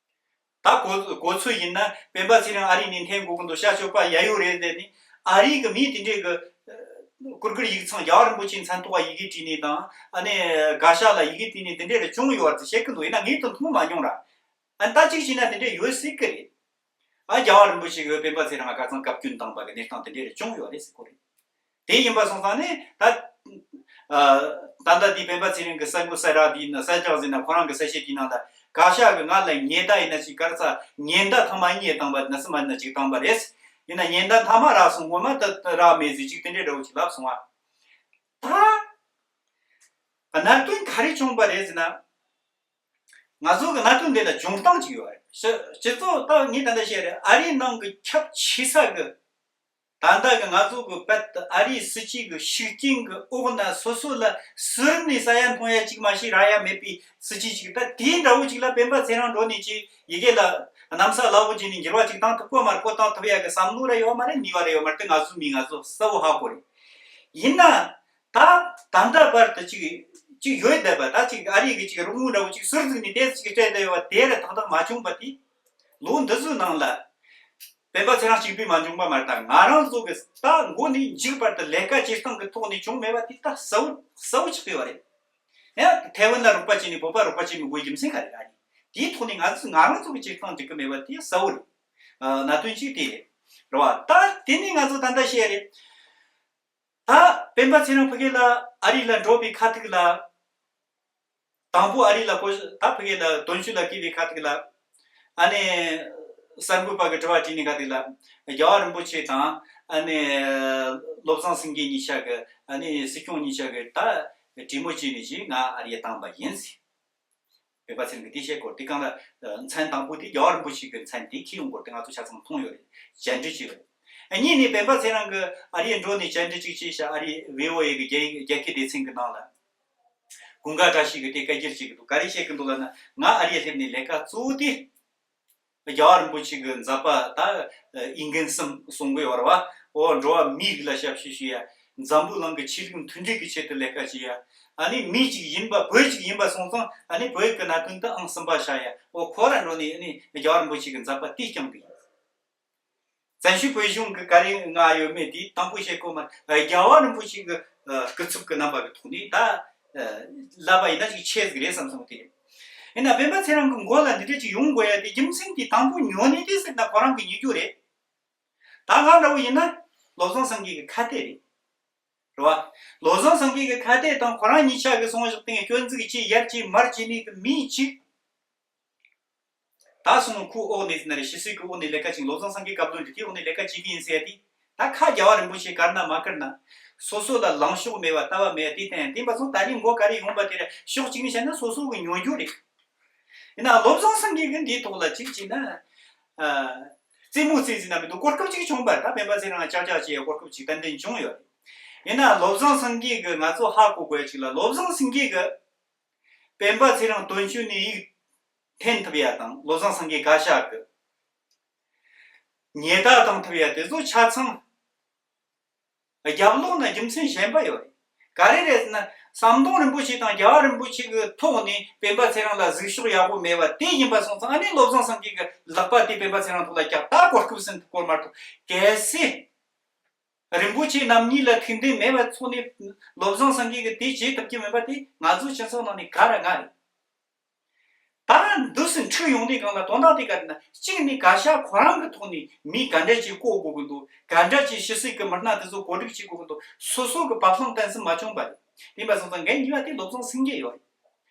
ད་གོ་གོ་ཚོད་ཡིན་ན་སྤེན་པ་ཚེ་རིང་ཨ་རི་ནས་འཐེན་དགོས་ཀྱི་འདུག་ཤ་ཆོས་པ་ཡ་ཡོ་རེད་ཟེར་ནས་ཨ་རི་གི་མི་དེ་འདྲས་གི་ཀུར་ཀུར་ཡིག་ཚང་རྒྱལ་བ་རིན་པོ་ཆེའི་མཚན་ཐོག་ཡི་གེ་བྲིས་ནས་དང་ཨ་ནི་དགའ་ཤ་ལ་ཡི་གེ་བྲིས་ནས་དེ་འདྲས་རེ་བྱུང་ཡོད་ཟེར་བཤད་ཀྱི་འདུག་ཡིན་ན་ངས་དེ་མཐོང་མ་མྱོང་ར། ཨ་ནི་ད་གཅིག་བྱས་ན་དེ་འདྲས་ཡོད་སྲིད་ཀྱི་རེད། ཨ་རྒྱལ་བ་རིན་པོ་ཆེ་གིས་སྤེན་པ་ཚེ་རིང་ལ་ཁ་སང་བཀའ་བཀྱོན་བཏང་བ་གི་གནས་སྟངས་དེ་འདྲ་རེ་བྱུང་ཡོད་རེད་ཟེར་གོ་རེད། དེ་ཡིན་པ་སོང་ཙང་ནི་ད་ཨ་ད་ལྟ་དེའི་སྤེན་པ་ཚེ་རིང་གི་གསར་འགོད་གསལ་བསྒྲགས་དེ་ཡིན་ན་གསལ་བསྒྲགས་ཟེར་ན་ཁོ་རང་གི་གསལ་བཤད་དེའི་ནང་ད་བཀའ་ཤག་གིས་ང་ལ་ཉེན་བརྡ་ཡིན་ན་ཅིག་ག་རེ་ཟེར་ཉེན་བརྡ་ཐེངས་མ་གཉིས་བཏང་བ་ན་སུ་མ་ན་ཅིག་བཏང་བ་རེད། ཡིན་ན་ཉེན་བརྡ་མཐའ་མ་རག་སོང་ངོ་མ་ད་རག་མེད་ཟིག་ཅིག་དེ་འདྲའི་འདྲ་བོ་ཅིག་ལབ་སོང་བ། ད་གནད་དོན་ག་རེ་བྱུང་བ་རེད་ཟེར་ན། ང་ཚོ་གི་གནད་དོན་འདི་ལ་འབྱུང་སྟངས་ཅིག་ཡོད་རེད། སྤྱི་སྤྱི་ཚོགས་ད་ངས་ད་ལྟ་བཤད་རེད། ཨ་རིའི་ནང་གི་ཁྱབ་ཆེ་ས་གི་ད་ལྟ་གི་ང་ཚོ་གི་བལ་ཨ་རིའི་སྲིད་ཇུས་གི་ཤུགས་རྐྱེན་གི་འོག་ན་སོ་སོ་ལ་སུ་རིམ་ནས་ས་ཡ་མཐོང་ཡ་གཅིག་མ་ཞིག་རག་ཡ་མེད་པའི་སྲིད་ཇུས་ཅིག་ད་དེའི་འདྲ་བོ་ཅིག་ལ་སྤེན་པ་ཚེ་རིང་འགྲོ་ནས་ཅིག་ཡི་གེ་ལ་གནམ་ས་བླ་འོག་ཅིག་ནས་འགྱུར་བ་ཅིག་བཏང་ཐུབ་གོ་མ་རེད། གོ་བཏང་ཐུབ་ཡ་གི་བསམ་བློ་ར་ཡོད་མ་རེད། ནུས་པ་ར་ཡོད་མ་རེད། དེ་ང་ཚོ་མི་ང་ཚོ་གསལ་བོ་ཧ་གོ་རེད། ཡིན་ན། ད་ད་ལྟ་བར་དུ་ཅིག་ཅིག་ཡོད་བསྡད་པ་ད་ཅིག་ཨ་རི་གི་ཅིག་རོགས་དངུལ་འདྲ་བོ་ཅིག་ཟུར་ཟིག་ནས་དེ་ཅིག་སྤྲད་བསྡད་ཡོད་པ་དེ་ར་ཏག་ཏག་མ་བྱུང་བ་དེ། ལོ་འདི་ཚོའི་ནང་ལ་སྤེན་པ་ཚེ་རིང་གཅིག་པུས་མ་བྱུང་བ་མ་རེད། ད་ང་རང་ཚོ་གི་ད་མགོ་ནས་མཇུག་བར་དུ་ལས་ཀ་བྱེད་སྟངས་ཀྱི་ཐོག་ནས་བྱུང་མེད་པ་དེ་ད་གསལ་བོ་གསལ་བོ་ཆགས་ཡོད་རེད། ཡང་ཐའེ་ཝན་ལ་རོགས་པ་བྱས་ནས་བོད་པ་རོགས་པ་བྱས་ནས་དགོས་རྒྱུ་མཚན་ག་རེ་རེད། ཨ་ནི་དེའི་ཐོག་ནས་ང་ཚོ་ང་རང་ཚོ་གི་བྱེད་སྟངས་འགྲིག་གི་མེད་པ་དེ་གསལ་བོ་རེད། ཨ་གནད་དོན་གཅིག་དེ་རེད། རེད་བ། ད་དེ་ནས་ང་ཚོ་ད་ལྟ་བཤད་རེད། ད་སྤེན་པ་ཚེ་རིང་ཕ་གི་ལ་ཨ་རི་ལ་འགྲོ་བའི་ཁ་ཐུག་ལ། དང་པོ་ཨ་རི་ལ་བསྐོ་ད་ཕ་གི་ལ་དོན་གཅོད་ལ་བསྐོས་པའི་ཁ་ཐུག་ལ། ཨ་ནི་གསར་འགོད་པ་གི་དྲི་བ་དྲིས་ནས་ཁ་ཐུག་ལ། རྒྱལ་བ་རིན་པོ་ཆེ་དང་ཨ་ནི་བློ་བཟང་སེང་གེ་གཉིས་ཆ་གི་ཨ་ནི་སྲིད་སྐྱོང་གཉིས་ཆ་གི་ད་གྲོས་མོལ་བྱས་ནས་ཅིག་ང་ཨ་རི་བཏང་པ་ཡིན་ཟེར། སྤེན་པ་ཚེ་རིང་གིས་དེ་བཤད་སྐོར་དེ་གང་ལ། མཚན་དང་པོ་དེ་རྒྱལ་བ་རིན་པོ་ཆེ་གི་མཚན་དེ་ཁྱེར་ཡོང་སྐོར་དེ་ང་ཚོ་ཆ་ཚང་མཐོང་ཡོད་རེད། བཅར་འདྲི་བྱས་ཡོད་རེད། གཉིས་ནས་སྤེན་པ་ཚེ་རིང་གིས་ཨ་རིར་འགྲོ་ནས་བཅར་འདྲི་ཅིག་བྱས་ཤག་ཨ་རིའི་བྷི་ཨོ་ཨེ་གི་རྒྱ་རྒྱ་སྐད་སྡེ་ཚན་གི་ནང་ལ། ཀུན་དགའ་བཀྲ་ཤིས་གིས་དེ་བཀའ་འགྱུར་བྱེད་གི་འདུག་ག་རེ་བཤད་གི་འདུག་ལབ་ན་ང་ཨ་རིར་སླེབས་ནས་ལས་ཀ་གཙོ་བོ་དེ། རྒྱལ་བ་རིན་པོ་ཆེ་གི་མཛད་པ་ད་ཨི་འགན་གསུམ་གསུང་གི་ཡོད་རེད་བ། འོ་འགྲོ་བ་མིའི་རིགས་ལ་ཞབས་ཞུ་ཞུ་ཡ། འཛམ་བུ་གླིང་གི་ཆོས་ལུགས་མཐུན་སྒྲིལ་གྱི་ཆེད་དུ་ལས་ཀ་བྱེད་ཡ། ཨ་ནི་མི་གཅིག་ཡིན་པ་བོད་གཅིག་ཡིན་པ་སོང་ཙང་ཨ་ནི་བོད་ཀྱི་གནད་དོན་དུ་ཨང་གསུམ་པ་བཞག་ཡ། འོ་ཁོ་ར་འགྲོ་ནས་ཨ་ནི་རྒྱལ་བ་རིན་པོ་ཆེ་གི་མཛད་པ་དེ་བསྐྱངས་གི་ཡིན། བཙན་བྱོལ་བོད་གཞུང་གི་བཀའ་རིན་ང་ཡོད་མེད་དེ་དང་པོ་བཤད་དགོས་མ་རེད། རྒྱལ་བ་རིན་པོ་ཆེ་གི་སྐུ་ཚབ་ཀྱི་རྣམ་པ་གི་ཐོག་ནས་ད་ལབ་པ་ཡིན་ན་ཅིག་ཆེ་ཟིག་རེད་བསམ་སོང་དེ། ཡིན་ན་སྤེན་པ་ཚེ་རིང་གི་མགོ་ལ་འདི་འདྲ་ཅིག་ཡོང་དགོས་ཡ་དེ་རྒྱུ་མཚན་དེ་དང་པོ་ཉོ་ནི་དེ་ཟེར་ན་ཁོ་རང་གི་ཉེས་རྒྱུ་རེད། ད་ང་འདྲ་བོ་ཡིན་ན་བློ་བཟང་སེང་གེ་གི་ཁ་གཏད་རེད། རེད་བ། བློ་བཟང་སེང་གེ་གི་ཁ་གཏད་དང་ཁོ་རང་གཉིས་ཆ་གི་སོང་བཞག་སྟེང་སྐྱོན་འཛུགས་བྱས་ཡར་བྱས་མར་བྱས་ནས་གི་མི་གཅིག་ད་སོང་ཁོའི་འོག་ནས་ཟེར་ན་རེད། ཕྱི་སྲིད་ཀྱི་འོག་ནས་ལས་ཀ་བྱེད། བློ་བཟང་སེང་གེ་བཀའ་བློན་འདྲི་དེའི་འོག་ནས་ལས་ཀ་བྱེད་ཀྱི་ཡིན་ཟེར་ཡ་དེ། ད་ཁ་རྒྱལ་བ་རིན་པོ་ཆེ་བཀར་ན་མ་བཀར་ན། སོ་སོ་ལ་ལངས་ཕྱོགས་མེད་པ་ལྟ་བ་མེད་པ་དེ་བསྟན་ཡ་དེ་འབའ་སོང་ད་ནི་མགོ་ག་རེ་ཡོང་པ་དེ་ར་ཕྱོགས་གཅིག་ནས་བཤད་ན་སོ་སོ་གི་ཉོ་རྒྱུ་རེད། ཡིན་ན་བློ་བཟང་སེང་གེ་གི་འདིའི་ཐོག་ལ་གཅིག་བྱས་ན། ཨ། རྩེད་མོ་རྩེ་ཟིན་ན་མི་འདུག་གོ་སྐབས་གཅིག་བྱུང་པ་རེད། ད་སྤེན་པ་ཚེ་རིང་ལ་ཅག་ཅག་བྱེད་ཡ་གོ་སྐབས་གཅིག་ཏན་ཏན་བྱུང་ཡོད་རེད། ཡིན་ན་བློ་བཟང་སེང་གེ་གི་ང་ཚོ་ཧ་གོ་དགོས་ཡ་གཅིག་ལ་བློ་བཟང་སེང་གེ་གི་སྤེན་པ་ཚེ་རིང་དོན་གཅོད་ནས་ཡིག་འཐེན་ཐུབ་ཡ་དང་བློ་བཟང་སེང་གེ་བཀའ་ཤག་གི་ཉེས་རྡུང་བཏང་ཐུབ་ཡ་དེ་ཚོ་ཆ་ཚང་རྒྱབ་ལོགས་ན་རྒྱུ་མཚན་གཞན་པ་ཡོད་རེད། ག་རེ་རེད་ཟེར་ན། ཟམ་གདོང་རིན་པོ་ཆེ་དང་རྒྱལ་བ་རིན་པོ་ཆེ་གི་ཐོག་ནས་སྤེན་པ་ཚེ་རིང་ལ་གཟིགས་ཕྱོགས་ཡག་པོ་མེད་པ་དེ་ཡིན་པ་སོང་ཙང་ཨ་ནི་བློ་བཟང་སེང་གེ་གི་ལག་པ་དེ་སྤེན་པ་ཚེ་རིང་ཐོག་ལ་བཀྱག་ད་གོ་སྐབས་ཟིན་ཐུབ་སྐོར་མ་གཏོགས་གལ་སྲིད། རིན་པོ་ཆེ་རྣམ་གཉིས་ལ་ཐུགས་འདུན་མེད་པ་ཚོ་ནས་བློ་བཟང་སེང་གེ་གིས་དེ་བྱེད་ཐུབ་ཀྱི་མེད་པ་དེ་ང་ཚོ་སྤྱི་ཚོགས་ནང་ནས་ག་ར་ང་རེད། ད་འདུག་སེ་འཁྲུག་ཡོང་དུས་སྒང་ལ་དོན་དག་དེ་ག་རེ་ན་གཅིག་ནི་བཀའ་ཤག་ཁོ་རང་གི་ཐོག་ནས་མི་ག་འདྲ་ཅིག་བསྐོ་དགོས་ཀྱི་འདུག་ག་འདྲ་ཅིག་ཕྱི་སྲིད་ཀྱི་མི་སྣ་དེ་ཚོ་གོ་སྒྲིག་བྱེད་དགོས་ཀྱི་འདུག་སོ་སོ་གི་བབ་བརླིང་བསྟན་སྲིད་མ་བྱུང་བ་རེད། དེ་འབའ་སོང་ཙང་འགན་གཉིས་པ་དེ་བློ་བཟང་སེང་གེ་ཡོད་རེད།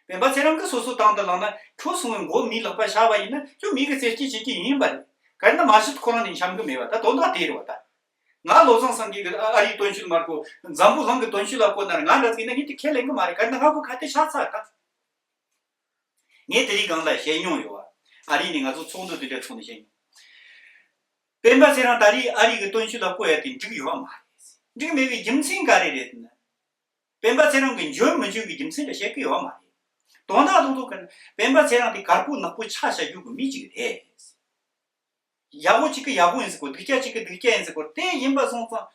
སྤེན་པ་ཚེ་རིང་གིས་སོ་སོ་དང་དུ་བླངས་ན་ཁྲོ་སོང་བའི་མགོ་མིའི་ལག་པ་བཞག་པ་ཡིན་ན་ཁྱོད་མི་གི་རྩེ་སྐྱེལ་བྱེད་ཀྱི་ཡིན་པ་རེད། ག་རེ་ན་མ་གཞི་ཁོ་རང་ནས་འཆམ་གི་མེད་པ་ད་དོན་དག་དེ་རེད་བ་ད། ང་བློ་བཟང་སེང་གེ་གི་ཨ་རིའི་དོན་གཅོད་མ་བསྐོ་འཛམ་བུ་གླིང་གི་དོན་གཅོད་ལ་བསྐོ་ན་ར་ང་འདྲ་ཟིག་ཡིན་ན་ངས་དེ་ཁས་ལེན་གི་མ་རེད། ག་རེ་ན་ང་ཁོ་ཁ་གཏད་ཆགས་ཚར་ད། ངས་དེ་རིང་སྒང་ལ་བཤད་མྱོང་ཡོད་བ། ཨ་རི་ནས་ང་ཚོ་ཚོགས་འདུ་དེ་འདྲ་ཚོགས་ནས་བཤད་མྱོང་། སྤེན་པ་ཚེ་རིང་ད་རེས་ཨ་རི་གི་དོན་གཅོད་ལ་བསྐོ་ཡ་དེ་འགྲིག་ཡོད་བ་མ་རེད། འགྲིག་མེད་པའི་རྒྱུ་མཚན་ག་རེ་རེད་ཟེར་ན། སྤེན་པ་ཚེ་རིང་གི་འཇོན་མི་འཇོན་གི་རྒྱུ་མཚན་ལ་བཤད་གི་ཡོད་བ་མ་རེད། དོན་དག་རྡོག་རྡོག་གི་ནི་སྤེན་པ་ཚེ་རིང་དེ་དཀར་པོ་ནག་པོ་ཆ་བཞག་རྒྱུ་གི་མི་ཅིག་རེད། ཡག་པོ་གཅིག་གི་ཡག་པོ་ཡིན་ཟེར་གོ་སྡུག་ཅག་གཅིག་གི་སྡུག་ཅག་ཡིན་ཟེར་གོ་དེ་ཡིན་པ་སོང་ཙང་།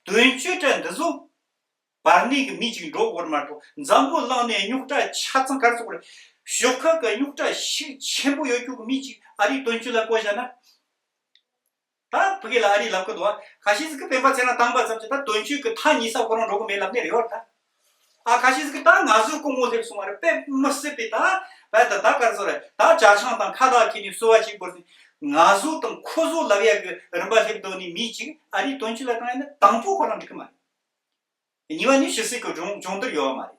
དོན་གཅོད་གྲས་འདི་ཚོ་བར་གནས་ཀྱི་མི་གཅིག་འགྲོ་དགོས་མ་གཏོགས་འཛམ་བུ་གླིང་ནས་རྙོག་དྲ་ཆ་ཚང་གར་ཚོགས་རེད། ཤོག་ཁག་གི་རྙོག་དྲ་ཤུགས་ཆེན་པོ་ཡོད་རྒྱུ་གི་མི་གཅིག་ཨ་རིའི་དོན་གཅོད་ལ་བསྐོ་བཞག་ན། ད་ཕ་གི་ལ་ཨ་རིའི་ལབ་གི་འདུག་ཁ་ཤས་ཟིག་གི་སྤེན་པ་ཚེ་རིང་བཏང་པ་ཙམ་གྱིས་ད་དོན་གཅོད་ཀྱི་ཐག་ཉེ་ས་ཁོ་རང་འགྲོ་གི་མེད་ལབ་ནི་རེད་བ་ད། ཨ་ཁ་ཤས་ཟིག་གི་ད་ང་ཚོའི་སྐུ་ངོ་སླེབས་སོང་བ་རེད། དཔེ་མི་སྲིད་པའི་ད་བས་ད་ད་གར་ཟོ་རེད། ད་ཇ་ཆང་དང་ཁ་བཏགས་ཁྱེར་ནས་གསོལ་བ་ཅིག་བོར་ཟིན། ང་བཟོ་དང་ཁོ་བཟོ་ལབ་ཡ་གི་རིམ་པ་སླེབས་འདུག་ནི་མི་གཅིག་ཨ་རིའི་དོན་གཅོད་ལ་བཏང་ཡ་ན་དང་པོ་ཁོ་རང་འགྲིག་གི་མ་རེད། གཉིས་པ་ནི་ཕྱི་སྲིད་ཀྱི་སྦྱོང་སྦྱོང་བརྡར་ཡོད་མ་རེད།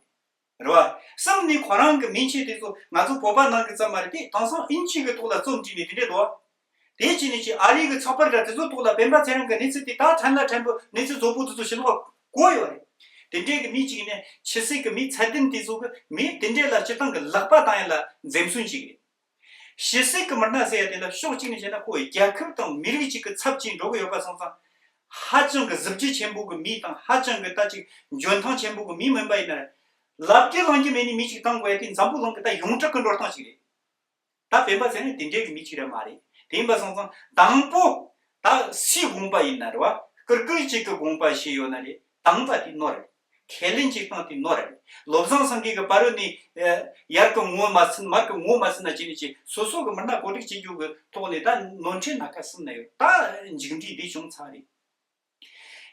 རེད་བ། གསུམ་ནི་ཁོ་རང་གི་མིང་ཆད་དེ་ཚོ་ང་ཚོ་བོད་པ་ནང་གི་ཙམ་མ་རེད་དེ། དེང་སང་དབྱིན་ཇི་གི་ཐོག་ལ་རྩོམ་བྲིས་ནས་དེ་འདྲས་འདུག་དེ་བྱས་ནས་ཅི་ཨ་རི་གི་ཚགས་པར་འདྲ་དེ་ཚོ་ཐོག་ལ་སྤེན་པ་ཚེ་རིང་གི་གནས་ཚུལ་དེ་ད་ཕྲན་ལ་ཕྲན་བུ་གནས་ཚུལ་རྫོགས་པོ་དེ་ཚོ་ཕྱི་ལོགས་གོ་ཡོད་རེད། དེ་འདྲས་ཀྱི་མི་གཅིག་ནས་ཕྱི་སྲིད་ཀྱི་མི་ཚད་ལྡན་དེ་ཚོ་གི་མི་དེ་འདྲས་ལ་སྤྱི་བཏང་གི་ལག་པ་བཏང་ཡ་ལ་འཛེམ་ཟོན་གཅིག་རེད། ཕྱི་སྲིད་ཀྱི་མི་སྣ་ཟེར་ཡ་དེ་ལ་ཕྱོགས་གཅིག་ནས་བཤད་ན་ཁོ་རྒྱལ་ཁབ་དང་མི་རིགས་གཅིག་གི་ཚབ་བྱས་འགྲོ་གི་ཡོད་པ་སོང་ཙང་། ཧ་ཅང་གི་གཟི་བརྗིད་ཆེན་པོ་གི་མི་དང་ཧ་ཅང་གི་ད་ཅིག་འཇོན་ཐང་ཆེན་པོ་གི་མི་མིན་པ་ཡིན་ན། ལབ་རྒྱུ་ལང་རྒྱུ་མེད་ནས་མི་གཅིག་བཏང་དགོས་ཡ་དེ་འཛམ་བུ་གླིང་གི་ད་ཡོངས་གྲགས་ཀྱི་འགྲོ་སྟངས་ཤིག་རེད། ད་སྤེན་པ་ཚེ་རིང་དེ་འདྲའི་གི་མི་གཅིག་ར་མ་རེད། དེ་ཡིན་པ་སོང་ཙང་དང་པོ་ད་སུའི་དགོངས་པ་ཡིན་ན་རེད་བ། ཀིར་ཀིར་གཅིག་གི་དགོངས་པ་བཞེས་ཡོད་ན་རེད། དང་པ་དེ་ནོར་རེད། ཁས་ལེན་གཅིག་བཏང་དེ་ནོར་རེད། བློ་བཟང་སེང་གེ་གི་བར་རོ་ནས་ཡར་གི་ངོ་མ་ཟིན་མར་གི་ངོ་མ་ཟིན་ན་བྱས་ནས་ཅི་སོ་སོ་གི་མི་སྣ་གོ་སྒྲིག་བྱེད་རྒྱུ་གི་ཐོག་ནས་ད་ནོར་འཁྲུལ་སྣ་ཁ་གསུམ་ན་ཡོད། ད་མཇུག་འབྲས་འདི་བྱུང་ཚར་རེད།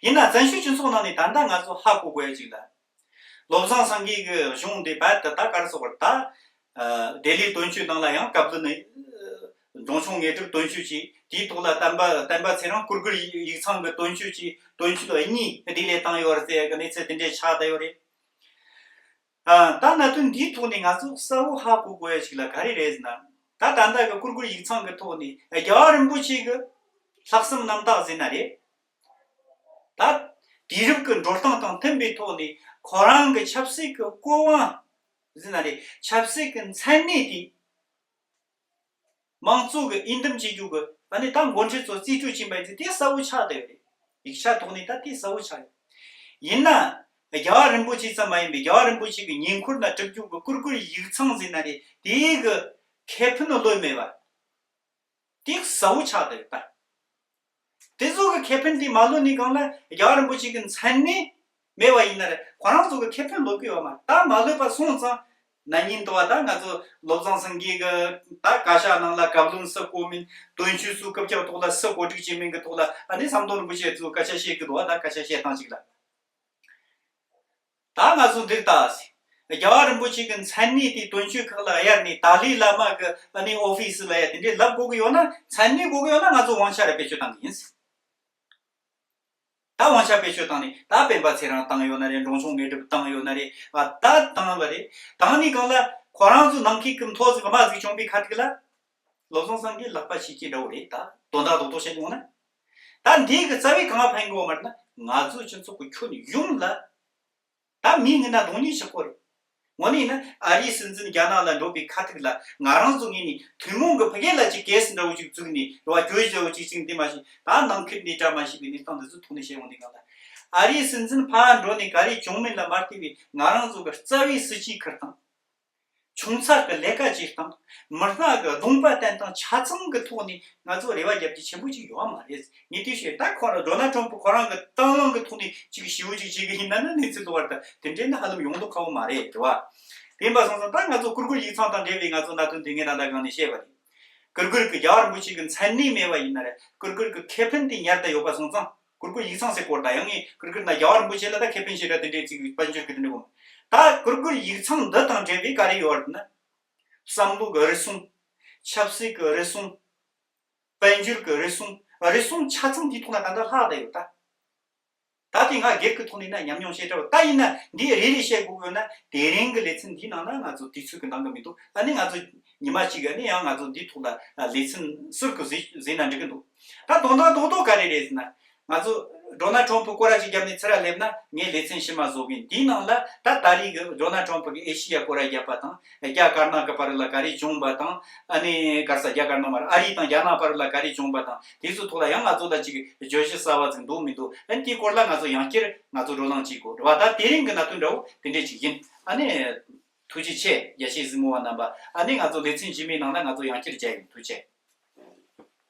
ཡིན་ན་བཙན་བྱོལ་སྤྱི་ཚོགས་ནང་ནས་ད་ལྟ་ང་ཚོ་ཧ་གོ་དགོས་ཡ་ཅིག་ལ། བློ་བཟང་སེང་གེ་གི་གཞུང་འདི་རྦད་དེ་ད་ག་རེ་ཟེར་དགོས་རེད་ད། ལྡི་ལིའི་དོན་གཅོད་ནང་ལ་ཡང་སྐབས་དེ་ནས་འབྲོང་ཆུང་དངོས་གྲུབ་དོན་གཅོད་ཅིག་དེའི་ཐོག་ལ་བསྟན་པ་བསྟན་པ་ཚེ་རིང་ཀིར་ཀིར་ཡིག་ཚང་གི་དོན་གཅོད་ཅིག་དོན་གཅོད་གཉིས་བསྡད་ལས་བཏང་ཡོད་རེད་ཟེར་གི་གནས་ཚུལ་དེ་འདྲས་ཆགས་བསྡད་ཡོད་རེད། ཨ། ད་གནད་དོན་འདིའི་ཐོག་ནས་ང་ཚོ་གསལ་བོ་ཧ་གོ་དགོས་ཡ་ཞིག་ལ་ག་རེ་རེད་ཟེར་ན། ད་ད་ལྟ་གི་ཀིར་ཀིར་ཡིག་ཚང་གི་ཐོག་ནས་རྒྱལ་བ་རིན་པོ་ཆེ་གི་ལྷག་བསམ་རྣམ་དག་ཟེར་ན་རེད། ད་དུས་རབས་ཀྱི་འགྲོ་སྟངས་དང་མཐུན་པའི་ཐོག་ནས་ཁོ་རང་གི་ཆབ་སྲིད་ཀྱི་སྐུ་དབང་ཟེར་ན་རེད། ཆབ་སྲིད་ཀྱི་མཚན་གནས་དེ། དམངས་གཙོ་གི་འོས་འདེམས་བྱེད་རྒྱུ་གི་ཨ་ནི་ད་འགོ་ཁྲིད་ཚོ་རྩིས་སྤྲོད་བྱིན་པ་ཡིན་ཚེ་དེ་གསལ་བོ་ཆགས་བསྡད་ཡོད་རེད། ཡིག་ཆ་ཐོག་ནས་ད་དེ་གསལ་བོ་ཆགས་ཡོད། ཡིན་ན། རྒྱལ་བ་རིན་པོ་ཆེ་ཙམ་མ་ཡིན་པའི་རྒྱལ་བ་རིན་པོ་ཆེ་གི་ཉེ་འཁོར་ན་གྲུབ་རྒྱུ་གི་ཀིར་ཀིར་ཡིག་ཚང་ཟེར་ན་རེད། དེའི་གི་ཁེ་ཕན་ལོས་མེད་པ། དེ་གསལ་བོ་ཆགས་བསྡད་ཡོད་ད། དེ་ཚོ་གི་ཁེ་ཕན་དེ་མ་ལོས་ནས་གང་ལ་རྒྱལ་བ་རིན་པོ་ཆེ་གི་མཚན་གནས་མེད་པ་ཡིན་ན་རེད། ཁོ་རང་ཚོ་གི་ཁེ་ཕན་ལོས་ཀྱི་ཡོད་མ་རེད། ད་མ་ལོས་པ་སོང་ཙང་། ན་ནིང་དུ་བ་ད་ང་ཚོ་བློ་བཟང་སེང་གེ་གི་ད་བཀའ་ཤག་ནང་ལ་བཀའ་བློན་སུ་བསྐོ་མིན། དོན་གཅོད་ཚོའི་རྐུབ་བཀྱག་ཐོག་ལ་སུ་གོ་སྒྲིག་བྱེད་མིན་གི་ཐོག་ལ་ཨ་ནི་ཟམ་གདོང་རིན་པོ་ཆེ་ཚོས་སྐད་ཆ་བཤད་གི་འདུག་བ། ད་སྐད་ཆ་བཤད་སྟངས་ཅིག་ལ། ད་ང་ཚོ་འདིར་ལྟ་ཟེར། རྒྱལ་བ་རིན་པོ་ཆེ་གི་མཚན་གནས་དེ་དོན་གཅོད་ཁག་ལ་གཡར་ནས་ཏཱ་ལའི་བླ་མ་གི་ཨ་ནི་ཨོ་ཕི་སི་ལ་ཡ་དེ་འདྲས་ལབ་དགོས་གི་ཡོད་ན། མཚན་གནས་དགོས་གི་ཡོད་ན་ང་ཚོ་དབང་ཆ་ར་བེད་སྤྱོད་བཏང་གི་ཡིན་ཟེར། ད་དབང་ཆ་བེད་སྤྱོད་བཏང་ནས་ད་སྤེན་པ་ཚེ་རིང་བཏང་ཡོད་ན་རེད། འབྲོང་ཆུང་དངོས་གྲུབ་བཏང་ཡོད་ན་རེད། ཨ་ད་བཏང་བ་རེད། བཏང་ནས་གང་ལ་ཁོ་རང་ཚོ་ནང་ཁུལ་གི་མཐོ་ཟིག་དམའ་ཟིག་བྱུང་བའི་ཁ་ཐུག་ལ། བློ་བཟང་སེང་གེ་ལག་པ་ཕྱིས་ཀྱི་འདྲ་བོ་རེད། ད་དོན་དག་རྡོག་རྡོག་བཤད་ཡོང་ན། ད་འདི་གི་རྩ་བའི་གང་ཕན་གི་ཡོད་མ་རེད་ན། ང་ཚོ་སྤྱི་ཚོགས་ཀྱི་ཁྱོན་ཡོངས་ལ། ད་མི་ངན་ན་གདོང་ཉེས་ཆགས་གོ་རེད། དངོས་གནས་ན་ཨ་རིའི་སྲིད་འཛིན་རྒྱ་ནག་ལ་འགྲོ་བའི་ཁ་ཐུག་ལ་ང་རང་ཚོ་ངོས་ནས་ཐུན་མོང་གི་ཕ་གི་ལ་ཅིག་གེ་སི་འདྲ་བོ་ཅིག་བཙུགས་ནས་རེད་བ། གྱོད་འདྲ་བོ་ཅིག་བཙུགས་འདི་མ་ཤེས། ད་ནང་ཁུལ་ནས་བཀྲ་མ་ཤིས་པའི་གནས་སྟངས་འདི་ཚོ་ཐོག་ནས་བཤད་ཡོང་དུས་སྒང་ལ། ཨ་རིའི་སྲིད་འཛིན་ཕར་འགྲོ་ནས་ག་རེ་བྱུང་མིན་ལ་མ་ལྟོས་པའི་ང་རང་ཚོ་གི་རྩ་བའི་སྲིད་ཇུས་ཁུར་དང་། ཆུང་ཚགས་ཀྱི་ལས་ཀ་བྱེད་སྟངས། མི་སྣ་གི་གདོང་པ་བསྟན་སྟངས་ཆ་ཚང་གི་ཐོག་ནས་ང་ཚོ་རེ་བ་རྒྱབ་རྒྱུ་ཆེན་པོ་ཅིག་ཡོད་མ་རེད། ངས་དེ་བཤད། ད་ཁོ་རང་ཌོ་ནལ་ཊམ་ཕུ་ཁོ་རང་གི་སྟངས་ལམ་གི་ཐོག་ནས་ཅིག་ཞེ་པོ་ཅིག་བྱེད་གི་ཡིན་ན་ནི་གནས་ཚུལ་འདུག་བར་ད་དེ་འདྲས་ནི་ཧ་ལམ་ཡོང་མདོག་ཁ་པོ་མ་རེད། རེད་བ། དེ་ཡིན་པ་སོང་ཙང་ད་ང་ཚོ་ཀིར་ཀིར་ཡིག་ཚང་དང་འབྲེལ་བའི་ང་ཚོ་གནད་དོན་དེ་ངས་ད་ལྟ་སྒང་ནས་བཤད་པ་རེད། ཀིར་ཀིར་གྱི་རྒྱལ་བ་རིན་པོ་ཆེ་གི་མཚན་གནས་མེད་པ་ཡིན་ན་རེད། ཀིར་ཀིར་གྱི་ཁེ་ཕན་དེ་ཉར་བསྡད་ཡོད་པ་སོང་ཙང་། ཀིར་ཀིར་ཡིག་ཚང་ཟེར་སྐོར་ད་ཡང་ངས་ཀིར་ཀིར་ན་རྒྱལ་བ་རིན་པོ་ཆེ་ལ་ད་ཁེ་ཕན་ཞེ་དྲག་དེ་འདྲའི་ཚིག་དཔལ་འབྱོར་གྱི་དེ་འདྲ་གོ། ད་ཀིར་ཀིར་ཡིག་ཚང་འདི་དང་འབྲེལ་བའི་ག་རེ་ཡོད་རེད་ན། བསམ་བློ་གི་རེ་ཟུང་། ཆབ་སྲིད་ཀྱི་རེ་ཟུང་། དཔལ་འབྱོར་གྱི་རེ་ཟུང་། རེ་ཟུང་ཆ་ཚང་འདིའི་ཐོག་ལ་ད་ལྟ་ལྷག་བསྡད་ཡོད་ད། ད་དེ་ང་སྒེར་གྱི་ཐོག་ནས་ན་ཉམས་མྱོང་བཤད་འདྲ་བོ་ད་ཡིན་ན་འདི་རེ་རེ་བཤད་དགོས་ཀྱི་ཡོད་ན། དེ་རིང་གི་ལེ་ཚན་འདིའི་ནང་ན་ང་ཚོ་དུས་ཚོད་ཀྱི་འདང་གི་མི་འདུག་ཨ་ནི་ང་ཚོ་ཉི་མ་གཅིག་ཨ་ནི་ཡང་ང་ཚོ་འདིའི་ཐོག་ལ་ལེ་ཚན་ཟུར་དུ་གཟིགས་གཟིགས་ན་འགྲིག་གི་འདུག་ད་དོན་དག་རྡོག་རྡོག་ག་རེ་རེད་ཟེར་ན། ང་ཚོ་ཌོ་ནལ་ཊམ་ཕུ་སྐོར་ར་ཅིག་བརྒྱབ་ནས་ཚུར་ར་སླེབས་ན་ངས་ལེ་ཚན་ཕྱི་མ་བཟོ་གི་ཡིན། འདིའི་ནང་ལ་ད་ད་རེས་ཀྱི་ཌོ་ནལ་ཊམ་ཕུ་གི་ཨེ་ཤི་ཡ་སྐོར་ར་བརྒྱབ་པ་དང་། རྒྱ་དཀར་ནག་གི་བར་ལ་ག་རེ་བྱུང་བ་དང་། ཨ་ནི་ག་རེ་ཟེར། རྒྱ་དཀར་ནག་མ་རེད། ཨ་རི་དང་རྒྱ་ནག་བར་ལ་ག་རེ་བྱུང་བ་དང་། དེ་ཚོ་ཐོག་ལ་ཡང་ང་ཚོ་ལ་ཅིག་བརྗོད་གཞི་གསར་བ་ཅིག་འདུག་མི་འདུག་ཨ་ནི་དེའི་སྐོར་ལ་ང་ཚོ་ཡང་བསྐྱར་ང་ཚོ་བགྲོ་གླེང་བྱེད་དགོས་རེད་བ། ད་དེ་རིང་གི་གནད་དོན་འདྲ་བོ་དེ་འདྲས་ཅིག་ཡིན། ཨ་ནི་ཐུགས་རྗེ་ཆེ། རྒྱ་ཆེའི་གཟིགས་མོ་བ་རྣམ་པ། ཨ་ནི་ང་ཚོ་ལེ་ཚན་རྗེས་མའི་ནང་ལ་ང་ཚོ་ཡང་བསྐྱར་མཇལ་ཡོང་། ཐུགས་རྗེ་ཆེ།